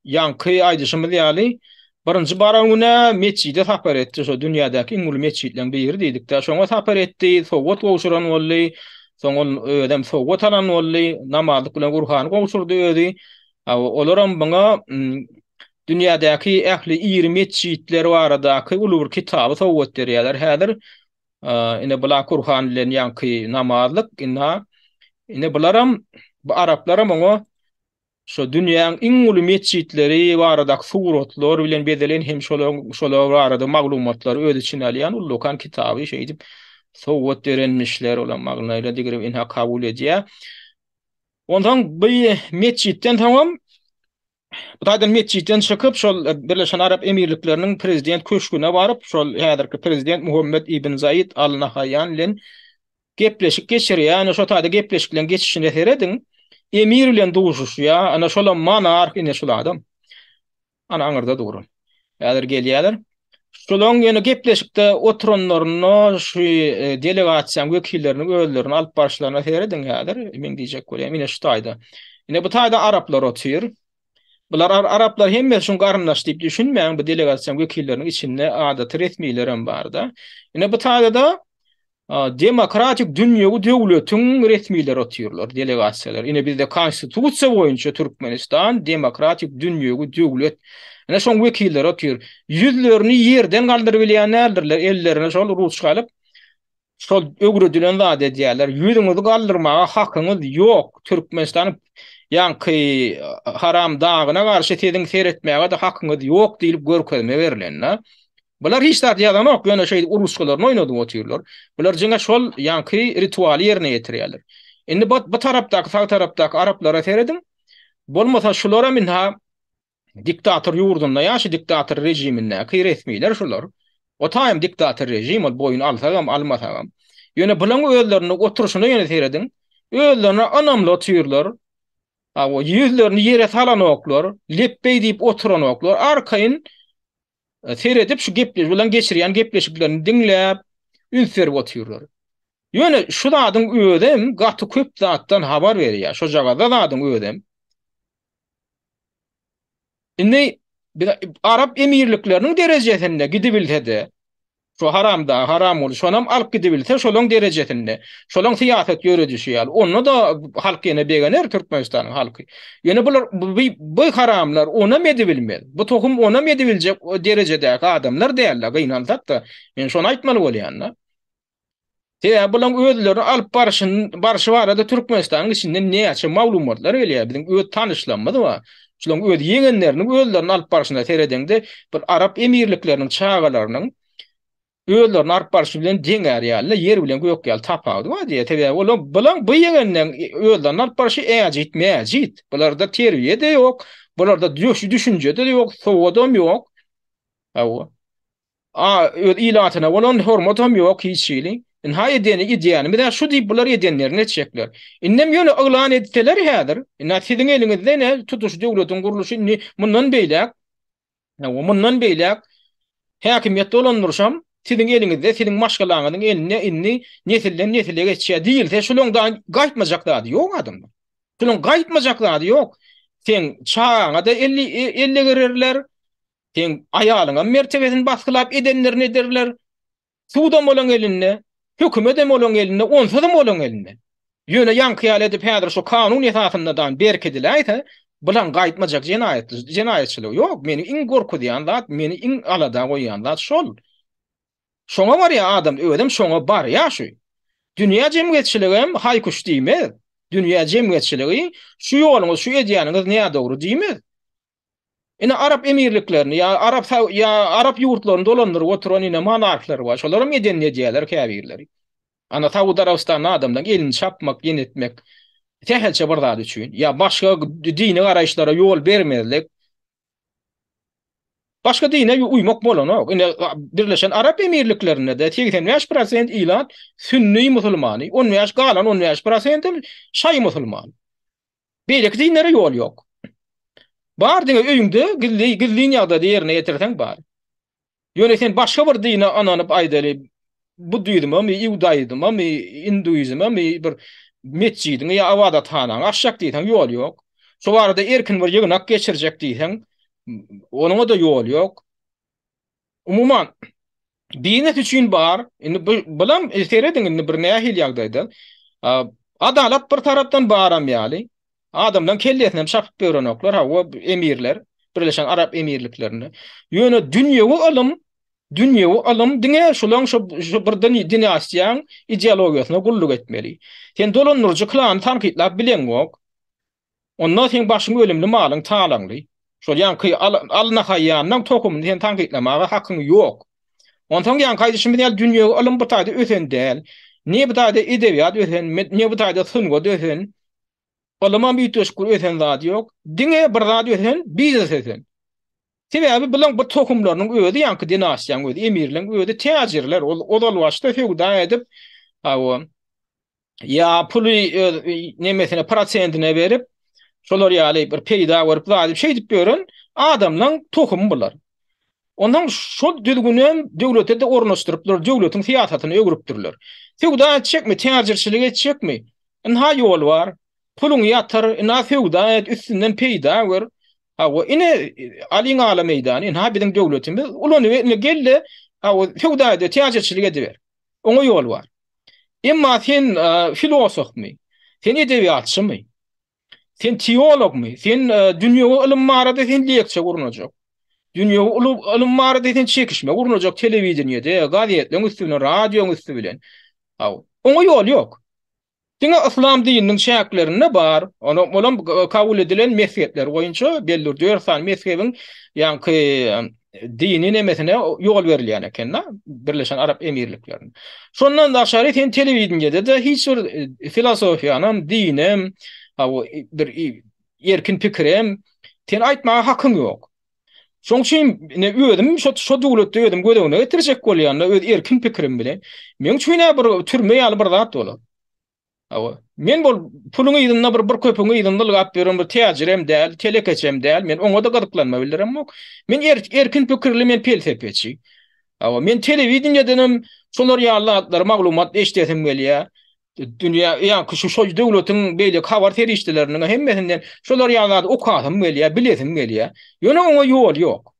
ýaňky aýdyşymyz ýaly birinji baran güne metjide sapar etdi, şo dünýädäki iň uly metjitleriň biri diýdik-de, şoňa sapar etdi, sowgat gowşuran boldy, soň ol özem sowgat alan boldy, namazlyk bilen Gurhany gowşurdy özi. Olaram muňa dünýädäki ähli iri metjitler baradaky uly bir kitaby sowgat berýärler häzir. Ine bular Gurhan bilen ýaňky namazlyk, ina ine bularam bu araplaram oňa şo dünýäň iň uly metjitleri baradaky suratlar bilen bezelen hem şolaryň şolar barada maglumatlary öz içine alýan ullakan kitaby şeýdip sowgat berenmişler, olam magnaýla digrip ina kabul edýär. Onsoň bu metjitden soňam Bu taýdan metjitden çykyp, şol Birleşen Arap Emirlikleriniň prezident köşgüne baryp, şol häzirki prezident Muhammed ibn Zaid Al Nahaýan bilen gepleşik geçirýär. Ana şo taýda gepleşikleň geçişine serediň. Emir bilen duşuşýar. Ana şolam monarh ine şul adam. Ana aňyrda dur. Häzir gelýärler. Şolaň ýöne gepleşikde oturanlarynda şu delegasiýanyň wekilleriniň özlerini alyp baryşlaryna serediň häzir. Men diýjek bolýan ine şu taýda. Ine bu taýda araplar otyr. Bular araplar hemmesi şuň garyndaş diýip düşünmäň, bu delegasiýanyň wekilleriniň içinde adaty resmilerem bar-da. Ine bu taýda-da Demokratik dünýewi döwletiň resmileri otyrlar, delegasiýalar. Ine bizde konstitusiýa boýunça Türkmenistan demokratik dünýewi döwlet. Ine şoň wekilleri otyr. Ýüzlerini ýerden galdyrybilýän däldirler, ellerine şol ruçka alyp, şol öwredilen zady edýärler. Ýüzüňizi galdyrmaga hakyňyz ýok. Türkmenistanyň ýaňky haram dagyna garşy siziň seretmäge-de hakyňyz ýok diýlip görkezme berlende. Bular hiç zat ýazanok, ýöne şeýdip uruçkalaryny oýnadyp otyrlar. Bular jiňe şol ýaňky ritualy ýerine ýetirýärler. Indi bu bu tarapdaky, sag tarapdaky araplara serediň. Bolmasa şularam ynha diktator ýurdunda ýaşy diktator režimindäki resmiler şular. O taýam diktator režim ol boýun alsagam almasagam. Ýöne bulaň özlerinde oturyşyna ýöne serediň. Özlerine ynamly otyrlar. Hawa, ýüzlerini ýere salanoklar, lepbeý diýip oturanoklar. Arkaýyn seredip şu gepleşik bilen geçirýän gepleşiklerini diňläp üns berip otyrlar. Ýöne şu zadyň özem gaty köp zatdan habar berýär. Şojagazda zadyň özem. Indi biz Arap Emirlikleriniň derejesinde gidibilse-de, Şu haramdag, haramguly şonam alyp gidibilse şolaň derejesinde, şolaň syýasat ýöredişi ýaly, onda-da halk ýene begener Türkmenistanyň halky. Ýöne bular bu bu haramlar onam edibilmez. Bu tohum onam edibiljek derejedäki adamlar däl-de, gynansak-da, men şony aýtmaly bolýan-da. Sebäbi bulaň özlerini alyp barşyn barşy barada Türkmenistanyň içinden näçe maglumatlar gelýär, biziň öz tanyşlarymyz bar. Şulaň öz ýegenleriniň özlerini alyp barşyna seredeňde bir Arap Emirlikleriniň çagalarynyň özlerini alyp barşy bilen deňär ýaly, ýer bilen gök ýaly tapawudy bar diýýär. Sebäbi olar bulaň bu ýegenleň özlerini alyp barşy äjit-mäjit. Bularda terbiýe-de ýok, bularda düşünje-de ýok, sowadam ýok. Hawa. A öz ilatyna bolan hormatam ýok hiç hili. Ynha edeni edýänimiz-ä şu diýip bular edenlerini etjekler. Indem ýöne yglan etseler häzir, ynha siziň eliňizde ine tutuş döwletiň gurluşy indi mundan beýläk, hawa mundan beýläk häkimiýet dolandyryşam siziň eliňizde, siziň maşgalaňyzyň elinde indi nesilden nesile geçýär diýilse şulaň da gaýtmajak zady ýok adamlar. Şulaň gaýtmajak zady ýok. Seň çagaňa-da elle gererler, Seň aýalyňam mertebesini basgylap edenlerini ederler. Sudam olaň elinde, hökümetem olaň elinde, onsuzam olaň elinde. Ýöne ýaňky ýaly edip häzir şu kanun esasynda dan berkidiläýse, bulaň gaýtmajak jenaýatly jenaýatçylygy ýok. Meni iň gorkuzýan zat, meni iň alada goýýan zat şol. Şoňa barýar adam özem şoňa barýar şu. Dünýä jemgyýetçiligem haý-küş diýmez. Dünýä jemgyýetçiligi şu ýoluňyz, şu edýäniňiz nädogry diýmez. Ine Arap Emirliklerini ýa Arap ýa Arap ýurtlaryny dolandyryp oturan ine monarhlar bar. Şolaram edenini edýärler käbirleri. Ana Saud Arabystanda adamlaryň elini çapmak, ýen etmek sähelçe bir zat üçin ýa başga dini garaýyşlara ýol bermezlik. Başga dine uýmak bolanok. Ine Birleşen Arap Emirliklerinde-de 85 prosent ilat sünni musulmany, 15 galan 15 prosentem şaýy musulman. Beýleki dinlere ýol ýok. Bar diňe öýüňde gizli gizlin ýagdaýda ýerine ýetirseň bar. Ýöne sen başga bir dine ynanyp aýdaly buddizmemi, iudaizmemi, induizmemi bir metjidiňi ýa ybadathanaňy açjak diýseň ýol ýok. Şo barada erkin bir ýygnak geçirjek diýseň onuňa-da ýol ýok. Umuman biznes üçin bar. Indi bu bulam e, serediň indi bir nähili ýagdaýda. Adalat bir tarapdan baram ýaly. Adamlaryň kellesini hem çapyp ýörenoklar, hawa, emirler, Birleşen Arap Emirliklerinde. Ýöne dünýewi ylym, dünýewi ylym diňe şulaň şu şu bir dinastiýaň ideologiýasyna gulluk etmeli. Sen dolandyryjy klany tankytlap bileňok. Onda seň başyň ölümli malyň talaňly. Şol ýaňky Al Nahaýýanyň tohumyny sen tankytlamaga hakyň ýok. Onsoň ýaňky aýdyşymyz ýaly dünýewi ylym bu taýda ösen däl. Ne bu taýda edebiýat ösen, ne bu taýda sungat ösen. Ylymam üýtgeşik bir ösen zady ýok. Diňe bir zat ösen, biznes ösen. Sebäbi bulaň bu tohumlarynyň özi ýaňky dinastiýaň özi, emirleň özi täjirler. Ol ozalbaşda söwda edip, hawa, ýa puly öz nemesine prosentine berip, şolar ýaly bir peýda görüp zat edip şeýdip ýören adamlaň tohumy bular. Ondan şol düzgünem döwlete-de ornaşdyrypdylar, döwletiň syýasatyny öwrüpdirler. Söwda etjekmi, täjirçilik etjekmi? Ynha ýol bar. Puluňy ýatyr, ynha söwda et, üstünden peýda gör. Hawa, ine alyň ala meýdany, ynha biziň döwletimiz, ulanyber, ine gel-de, hawa, söwda eder, täjirçilik ediber. Oňa ýol bar. Emma sen filosofmy? Sen edebiýatçymy? Sen teologmy? Sen dünýewi ylym barada sen leksiýa gurnajak. Dünýewi ylym barada sen çekişme gurnajak telewideniýede, gazetleň üsti bilen, radioň üsti bilen. Hawa. Oňa ýol ýok. Diňe yslam dininiň çäklerinde bar. Ony olam kabul edilen mezhepler boýunça belli bir dört sany mezhebiň ýaňky dini nemesine ýol berilýän eken-de, Birleşen Arap Emirliklerinde. Şondan daşary sen telewideniýede-de hiç bir filosofiýanam, dinem, hawa, bir erkin pikirem sen aýtmaga hakyň ýok. Şoň üçin ine özüm şo şo döwletde özüm göz öňüne getirjek bolýan-da öz erkin pikirim bilen. Meň üçin-ä bir türme ýaly bir zat bolar. Hawa. Men bol puluň yzynda bir bir köpüň yzynda ylgap ýören bir täjirem däl, telekeçem däl. Men oňa-da gyzyklanma bildiremok. Men erkin pikirli men pelsepeçi. Hawa, men telewideniýedenem şolar ýaly zatlary maglumat eşidesim gelýär. Dünýä, ýa şu şol döwletiň beýleki habar serişdeleriniň hemmesinden şolar ýaly zady okasym gelýär, bilesim gelýär. Ýöne oňa ýol ýok.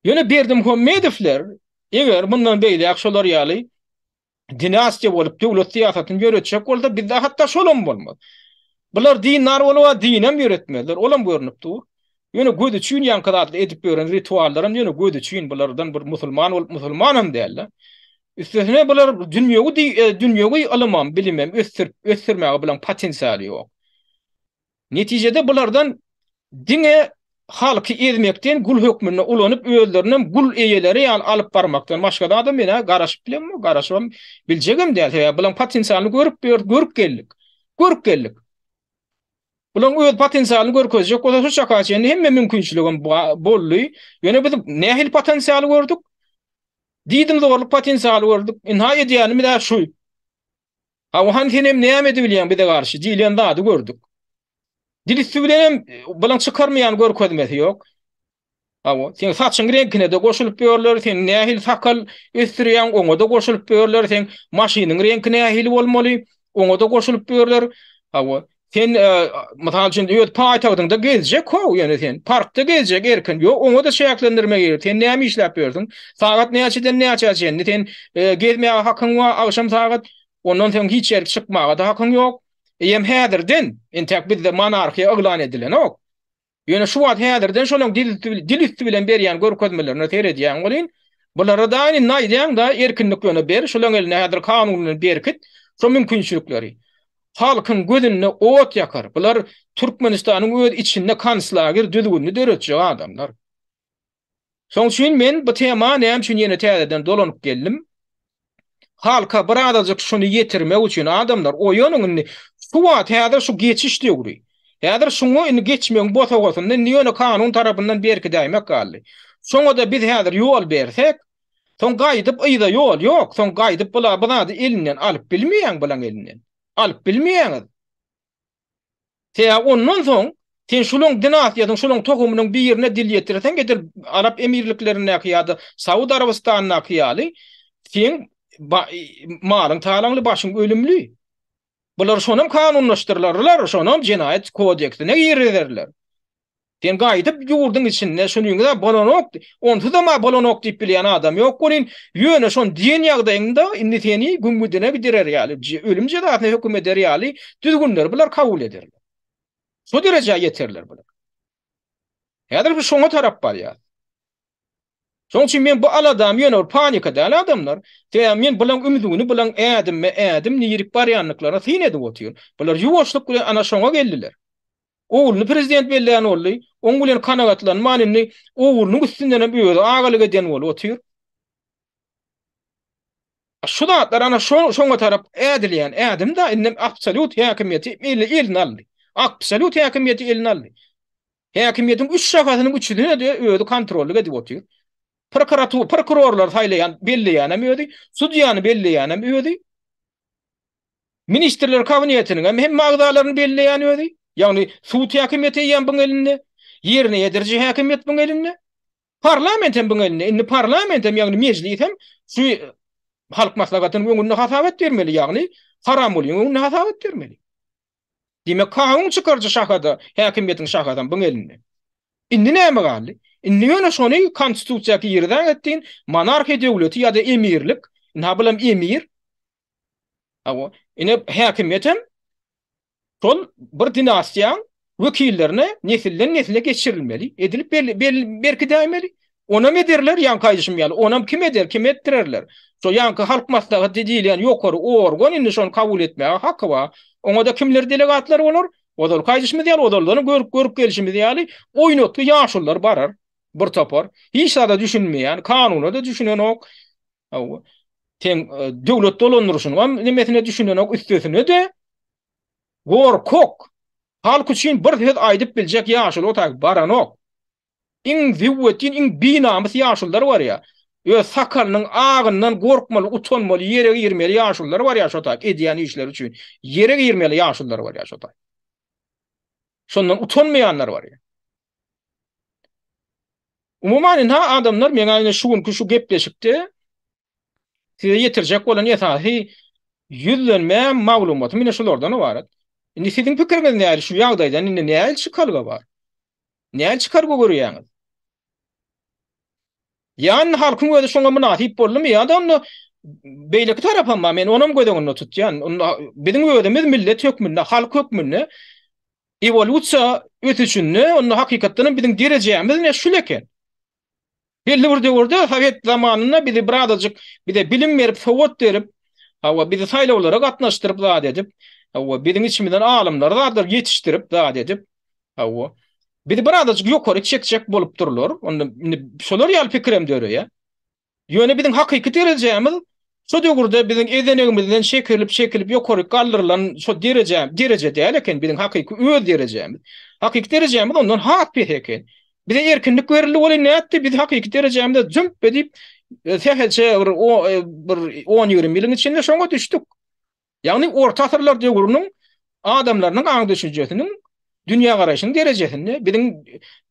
Ýöne Berdimuhamedowler eger mundan beýläk şolar ýaly dinastiýa bolup döwlet syýasatyny ýöretjek bolsa, bizde hatda şolam bolmaz. Bular dindar bolup-a dinem ýöretmezler, olam görnüp dur. Ýöne göz üçin ýaňky zatlar edip ýören rituallaram ýöne göz üçin bulardan bir musulman bolup musulmanam däl-de. Üstesine bular dünýewi dünýewi ylymam, bilimem ösdürip ösdürmäge bulaň potensialy ýok. Netijede bulardan diňe halky ezmekden gul hökmünde ulanyp özlerinem gul eýeleri ýaly alyp barmakdan başga zada men-ä garaşyp bilemok, garaşybam biljegem däl. Sebäbi bulaň potensialyny görüp ýörüs, görüp geldik. Görüp geldik. Bulaň öz potensialyny görkezjek bolsa şu çaka çenli hemme mümkinçiligem boldy. Ýöne biz nähili potensialy gördük? Diýdimzorluk potensialy gördük. Ynha edýänimiz-ä şu. Hawa han senem näme edibilýäň bize garşy diýlen zady gördük. Dil üsti bilenem bulaň çykarmaýan görkezmesi ýok. Hawa, seň saçyň reňkine-de goşulyp ýörler, sen nähili sakal ösdürýäň oňa-da goşulyp ýörler, seň maşynyň reňki nähili bolmaly, oňa-da goşulyp ýörler. Hawa, sen mysal üçin öz paýtagtyňda gezjek how ýöne sen parkda gezjek erkin ýok oňa-da çäklendirme gerek sen näme işläp ýörsüň sagat näçeden näçä çenli sen gezmäge hakyň bar agşam sagat ondan soň hiç ýerik çykmaga-da hakyň ýok eýýäm häzirden entäk bizde monarhiýa yglan edilenok Ýöne şu wagt häzirden şolaň dil üsti dil üsti bilen berýän görkezmelerine seredýäň welin, bulara da indi aýdýaň-da erkinlik ýöne ber, şolaň eline häzir kanun bilen berkit şo mümkinçilikleri. Halkyň gözünde ot ýakar. Bular Türkmenistanyň öz içinde konslager düzgünini döretjek adamlar. Şoň üçin men bu tema näme üçin ýene täzeden dolanyp geldim? Halka bir azajyk şuny ýetirmek üçin adamlar oýanyň indi şu wagt häzir şu geçiş döwri. Häzir şuňa indi geçmegiň bosagasynda indi ýöne kanun tarapyndan berkidäýmek galdy. Şoňa-da biz häzir ýol bersek, soň gaýdyp yza ýol ýok, soň gaýdyp bula bu zady elinden alyp bilmeýäň bulaň elinden. Alyp bilmeýäňiz. Sebäbi ondan soň sen şulaň dinastiýasynyň, şulaň tohumynyň birine dil ýetirseň, edil Arap Emirliklerindäki ýa-da Saud Arabystanyndaky ýaly, seň malyň talaňly, başyň ölümli. Bular şonam kanunlaşdyrlarlar, şonam jenaýat kodeksine girizerler. Sen gaýdyp ýurduň içinde şunyňyza bolanok, onsuzam-a bolanok diýip bilýän adam ýok welin, ýöne şony diýen ýagdaýyňda indi seni gümgüdine gidirer ýaly, ölüm jezasyna höküm eder ýaly düzgünleri bular kabul ederler. Şo derejä ýeterler bular. Häzir biz şoňa tarap barýas. Şonuň üçin men bu aladam ýöne bir panika däl adamlar. Sebäbi men bulaň ümzügini, bulaň ädimme-ädim nirik barýandyklaryna syn edip otyryn. Bular ýuwaşlyk bilen ana şoňa geldiler. Ogluny prezident bellän boldy. Oň bilen kanagatlanman indi oglunyň üstündenem özi agalyk eden bolup otyr. Şu zatlar ana şoňa tarap ädilýän ädim-da indem absolýut häkimiýeti eline aldy. Absolýut häkimiýeti eline aldy. Häkimiýetiň üç şahasynyň üçüsine-de özi kontrollyk edip otyr. Prokuratura, prokurorlary saýlaýan, belleýänem özi, sudýany belleýänem özi. Ministrler Kabinetiniň hem hemme agzalaryny belleýän özi. Ýagny sud häkimiýeti eýýäm buň elinde, ýerine ýetiriji häkimiýet buň elinde, parlament hem buň elinde. Indi parlament hem, ýagny mejlis hem şu Halk Maslahatynyň öňünde hasabat bermeli, ýagny Haramgulyň öňünde hasabat bermeli. Diýmek, kanun çykaryjy şaha-da, häkimiýetiň şahasam buň elinde. Indi näme galdy? Indi ýöne şony konstitusiýa girizäň etdiň, monarhiýa döwleti ýa-da emirlik, ynha bulam emir, Hawa, ine häkimiýetem şol bir dinastiýaň wekillerine nesilden-nesle geçirilmeli, edilip berkidäýmeli. Onam ederler, ýaňky aýdyşym ýaly, onam kim eder, kime etdirerler? Şo ýaňky Halk Maslahaty diýilýän ýokary organ indi şony kabul etmäge haky bar. Oňa-da kimler delegatlar bolar? Ozalky aýdyşymyz ýaly, ozaldanam görüp görüp gelşimiz ýaly, oýnatgy ýaşulular barar bir topar. Hiç zada düşünmeýän, kanuna-da düşünenok. Hawa. Sen e, döwlet dolandyryşynyň nemesine düşünenok, üstesine-de gorkak. Halk üçin bir söz aýdyp biljek ýaşuly otak baranok. Iň züwwetdin, iň binamys ýaşulular barýa. Öz sakalynyň agyndan gorkmaly, utanmaly, ýere girmeli ýaşulular barýa şo tak edýän işleri üçin. Ýere girmeli ýaşulular barýa şo tak. Şondan utanmaýanlar barýa. Umuman ynha adamlar meňa ine şu günki şu gepleşikde size ýetirjek bolan esasy ýüzlenmäm maglumatym ine şulardan ybarat. Indi siziň pikiriňiz nähili şu ýagdaýdan indi nähili çykalga bar? Nähili çykalga görýäňiz? Ýa indi halkyň özi şoňa mynasyp boldumy ýa-da onda beýleki tarapam bar men onam göz öňünde tutýan. Onda biziň özümiz millet hökmünde, halk hökmünde Ewolýusiýa ösüşinde onda hakykatdan hem biziň derejämiz ine şul eken. Belli bir döwürde sowet zamanynda bizi birazajyk bize bilim berip, sowat berip, hawa bizi saýlawlara gatnaşdyryp zat edip, hawa biziň içimizden alymlary zatlar ýetişdirip zat edip, hawa bizi birazajyk ýokary çekjek bolup durlar. Onda indi şolar ýaly pikir hem döreýär. Ýöne biziň hakyky derejämiz şo döwürde biziň ezenegimizden çekilip-çekilip ýokaryk galdyrylan şo dereje, dereje däl eken biziň hakyky öz derejämiz. Hakyky derejämiz ondan has pes eken. Bize erkinlik berildi welin nätdi? Biz hakyky derejämize jümp edip sähelçe bir bir on-ýigrimi ýylyň içinde şoňa düşdük. Ýagny orta asyrlar döwrüniň adamlarynyň aň-düşünjesiniň, dünýägaraýşynyň derejesinde biziň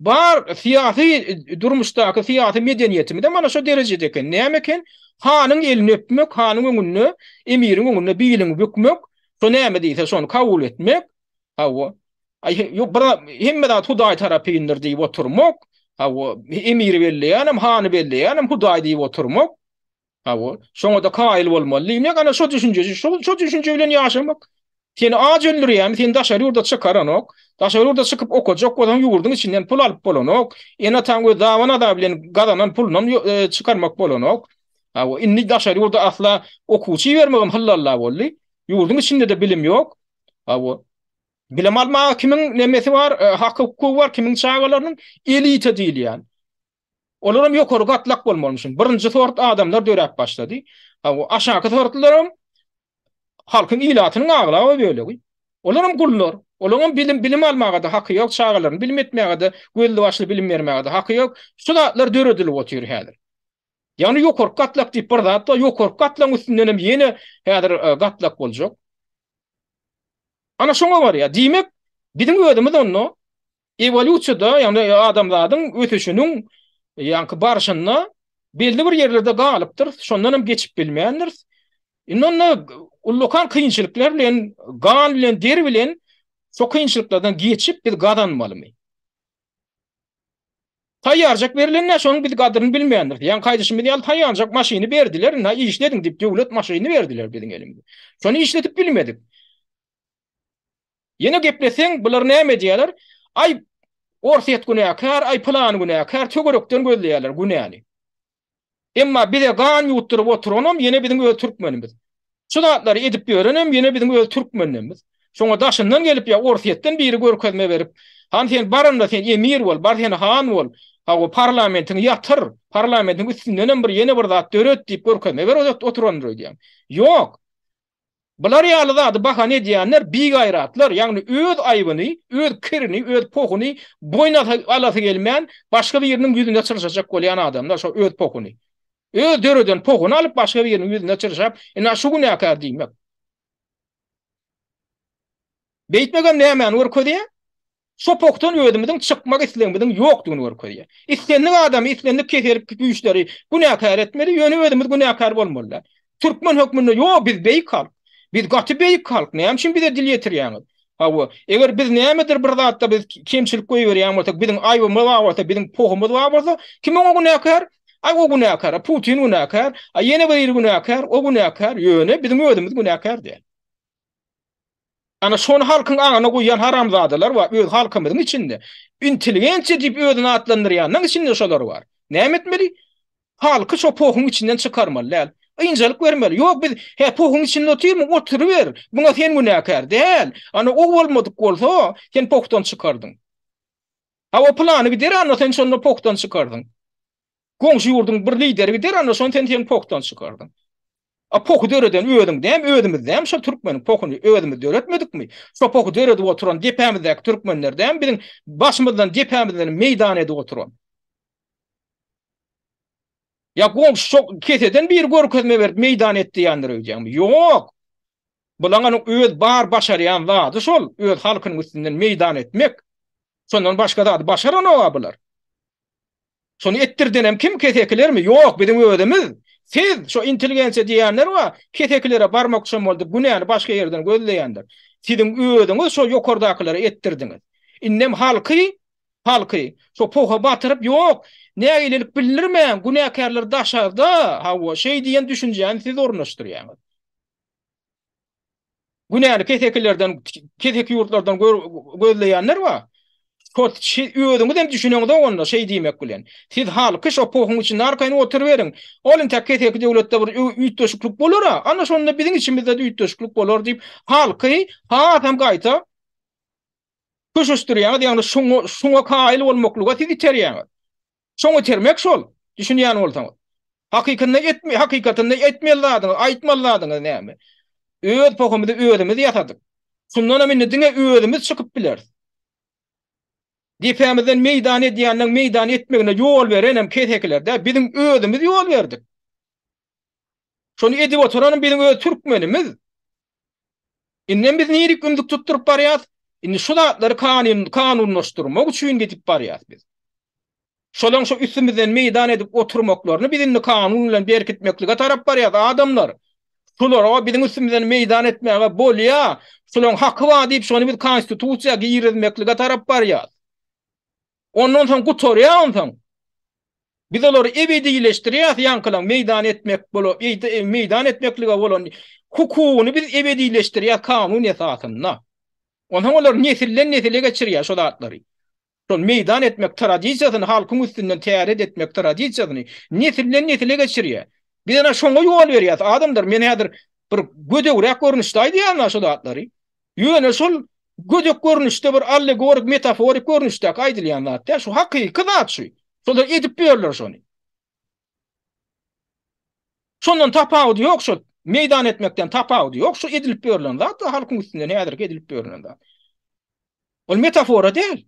bar syýasy durmuşdaky syýasy medeniýetimiz hem ana şo derejede eken. Näme eken? Hanyň elini öpmek, hanyň öňünde, emiriň öňünde biliňi bükmek, şo näme diýse şony kabul etmek. Hawa. Aý, ýok, bir hemme zat Hudaý tarapyndyr diýip oturmak. Hawa, emiri belleýänem, hany belleýänem Hudaý diýip oturmak. Hawa, şoňa-da kaýyl bolmaly. Diýmek, ana şo düşünje, şo, şo düşünje bilen ýaşamak. Seni aç öldürýärmi, seni daşary ýurda çykaranok. Daşary ýurda çykyp okajak bolsaň, ýurduň içinden pul alyp bolanok. Ene-ataň öz daban-azaby bilen gazanan pulunam e, çykarmak bolanok. Hawa, indi daşary ýurda asla okuwçy ibermegem hyllalla boldy. Ýurduň içinde-de bilim ýok. Hawa. Bilim almaga kimiň nemesi bar, e, haky hukugy bar, kimiň çagalarynyň elita diýilýän. Olaram ýokary gatlak bolmalymyşyn. Birinji sort adamlar döräp başlady. Hawa, aşaky sortlaram halkyň ilatynyň aglaba bölegi. Olaram gullar. Olaryň bilim bilim almaga-da haky ýok, çagalaryny bilim etmäge-de, gözli başly bilim bermäge-de haky ýok. Şu zatlar döredilip otyr häzir. Ýagny ýokarky gatlak diýip bir zat bar, ýokarky gatlagyň üstünden hem ýene häzir e, gatlak boljak. Ana şoňa barýar. Diýmek, biziň özümiz onda ewolýusiýada, ýagny adamzadyň ösüşiniň ýaňky barşynda belli bir ýerlerde galypdyrys, şondan hem geçip bilmändiris. Indi onda ullakan kynçylyklar bilen, gan bilen, der bilen şo kynçylyklardan geçip biz gazanmalymy? Taýýarjak berlende şonuň biz gadyryny bilmändiris. Ýaňky aýdyşymyz ýaly taýýarjak maşyny berdiler, ynha işlediň diýip döwlet maşynyny berdiler biziň elimize. Şony işledip bilmedik. Ýene gepleseň bular näme edýärler? Aý Orsýet günäkär, aý pylany günäkär, töwerekden gözleýärler günäni. Emma bize gan ýuwutdyryp oturanam ýene biziň öz türkmenimiz. Şu zatlary edip ýörenem ýene biziň öz türkmenlerimiz. Şoňa daşyndan gelip ýa Orsýetden biri görkezme berip, Han sen baranda sen emir bol, bar sen han bol, hawa parlamentiňi ýatyr, parlamentiň üstündenem bir ýene bir zat döret diýip görkezme berip oturandyr öýdýän. Ýok. Bular ýaly zady bahana edýänler bigaýratlar, ýagny öz aýbyny, öz kirini, öz pohuny boýun alasy gelmän, başga biriniň ýüzüne çyrşajak bolýan adamlar şo öz pohuny. Öz döreden pohuny alyp başga biriniň ýüzüne çyrşap, ina şu günäkär diýmek. Beýtmegem nämäni görkezýär? Şo pohdan özümiziň çykmak islegimiziň ýokdugyny görkezýär. Islendik adamy, islendik keselik güýçleri günäkär etmeli, ýöne özümiz günäkär bolmaly däl. Türkmen hökmünde ýok, biz beýik halk. Biz gaty beýik halk. Näme üçin bize dil ýetirýäňiz? Hawa, eger biz nämedir bir zatda biz kemçilik goýberýän bolsak, biziň aýbymyz bar bolsa, biziň pohumyz bar bolsa, kim oňa günäkär? Aý o günäkär, Putin günäkär, a ýene biri günäkär, o günäkär, ýöne biziň özümiz günäkär däl. Ana şony halkyň aňyna guýýan haramzadalar bar öz halkymyzyň içinde. Intelligensiýa diýip özüni atlandyrýanlaryň içinde şolar bar. Näme etmeli? Halky şo pohuň içinden çykarmaly däl. Ynjalyk bermeli. Ýok biz hä pohuň içinde otyrmy? Oturyber. Muňa sen günäkär däl. Ana o bolmadyk bolsa sen pohdan çykardyň. Hawa pylany gider ana sen şonda pohdan çykardyň. Goňşy ýurduň bir lideri gider ana şony sen sen pohdan çykardyň. A pohy döreden özüň dämi özümiz dämi şol türkmeniň pohuny özümiz döretmedikmi? Şo pohy döredip oturan depämizdäki türkmenler dämi biziň başymyzdan depämizden meýdan edip oturan? Ýa goňşy şo keseden biri görkezme berip meýdan etdi diýendir öýdýäňmi? Ýok. Bulaň öz bar başarýan zady şol, öz halkynyň üstünden meýdan etmek. Şondan başga zady başaranok-a bular. Şony etdirdenem kim kesekilermi? Ýok, biziň özümiz. Siz, şo intelligensiýa diýýänler bar, kesekilere barmakçam boldy, günäni başga ýerden gözleýänler. Siziň özüňiz şo ýokardakylara etdirdiňiz. Indem halky, halky şo poha batyryp, ýok, nägilelik bildirmäň, günäkärler daşarda, hawa, şeý diýen düşünjäni siz ornaşdyrýaňyz. Günäni kesekilerden, keseki ýurtlardan gözleýänler bar. Şo özüňiz hem düşüneňizok onda şeý diýmek bilen. Siz halky şo pohuň içinde arkaýyn oturyberiň. Ol intäk keseki döwletde bir üýtgeşiklik bolar-a. Ana şonda biziň içimizde-de üýtgeşiklik bolar diýip, halky hasam gaýta köşeşdirýäňiz, ýagny şoňa şoňa kaýyl bolmaklyga siz iterýäňiz. Şoňa itermek şol, düşünýän bolsaňyz. Hakykynda etme, hakykatynda etmeli zadyňyz, aýtmaly zadyňyz näme? Öz pohumyzy özümiz ýasadyk. Şundanam indi diňe özümiz çykyp bileris. Depämizden meýdan edýänleň meýdan etmegine ýol berenem kesekiler däl, biziň özümiz ýol berdik. Şony edip oturanam biziň öz türkmenimiz. Indem biz nirik ümzük tutduryp barýas? Indi şu zatlary kanun kanunlaşdyrmak üçin gidip barýas biz. Şolaň şu üstümizden meýdan edip oturmaklaryny biz indi kanun bilen berkitmeklige tarap barýas adamlar. Şulara biziň üstümizden meýdan etmäge bolýa. Şulaň haky bar diýip şony biz konstitusiýa girizmeklige tarap barýas. Ondan soň gutarýar onsoň. Biz olary ebedileşdirýäs ýaňkylaň meýdan etmek bola meýdan etmeklige bolan hukugyny biz ebedileşdirýäs kanun esasynda. Onsoň olar nesilden nesile geçirýär şo zatlary. Şol meýdan etmek tradisiýasyny halkyň üstünden täret etmek tradisiýasyny nesilden nesile geçirýär. Biz ene şoňa ýol berýäs adamlar men häzir bir gödegräk görnüşde aýdýan şo zatlary. Ýöne şol gödek görnüşde bir allegorik, metaforik görnüşdäki aýdylýan zat däl. Şu hakyky zat şu. Şolar edip ýörler şony. Şondan tapawudy ýok şol. Meýdan etmekden tapawudy ýok. Şu edilip ýörlen zat halkyň üstünden häzirki edilip ýörlen zat. Ol metafora däl.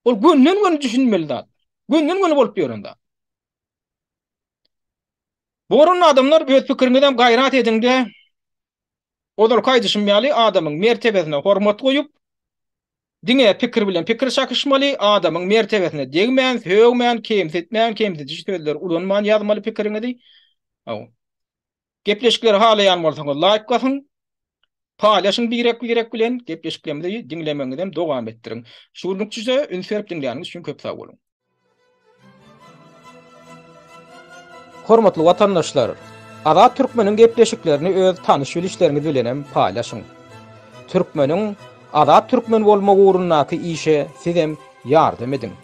Ol gönden-göni düşünmeli zat. Gönden-göni bolup ýören zat. Borun adamlar öz pikiriňizem gaýrat ediňde ozalky aýdyşym ýaly adamyň mertebesine hormat goýup diňe pikir bilen pikir çakyşmaly, adamyň mertebesine degmän, sögmän, kemsitmän, kemsidiji sözler ulanman ýazmaly pikiriňizi. Hawa. Gepleşikleri halaýan bolsaňyz laýk basyň. Paýlaşyň birek-birek bilen, gepleşiklerimizi diňlemegiňizem dowam etdiriň. Şu günlükçe üns berip diňläniňiz üçin köp sag boluň. Hormatly watandaşlar! Azat Türkmeniň gepleşiklerini öz tanyş-bilişleriňiz bilenem paýlaşyň. Türkmeniň Azat Türkmen bolmagy ugrundaky işe sizem ýardam ediň.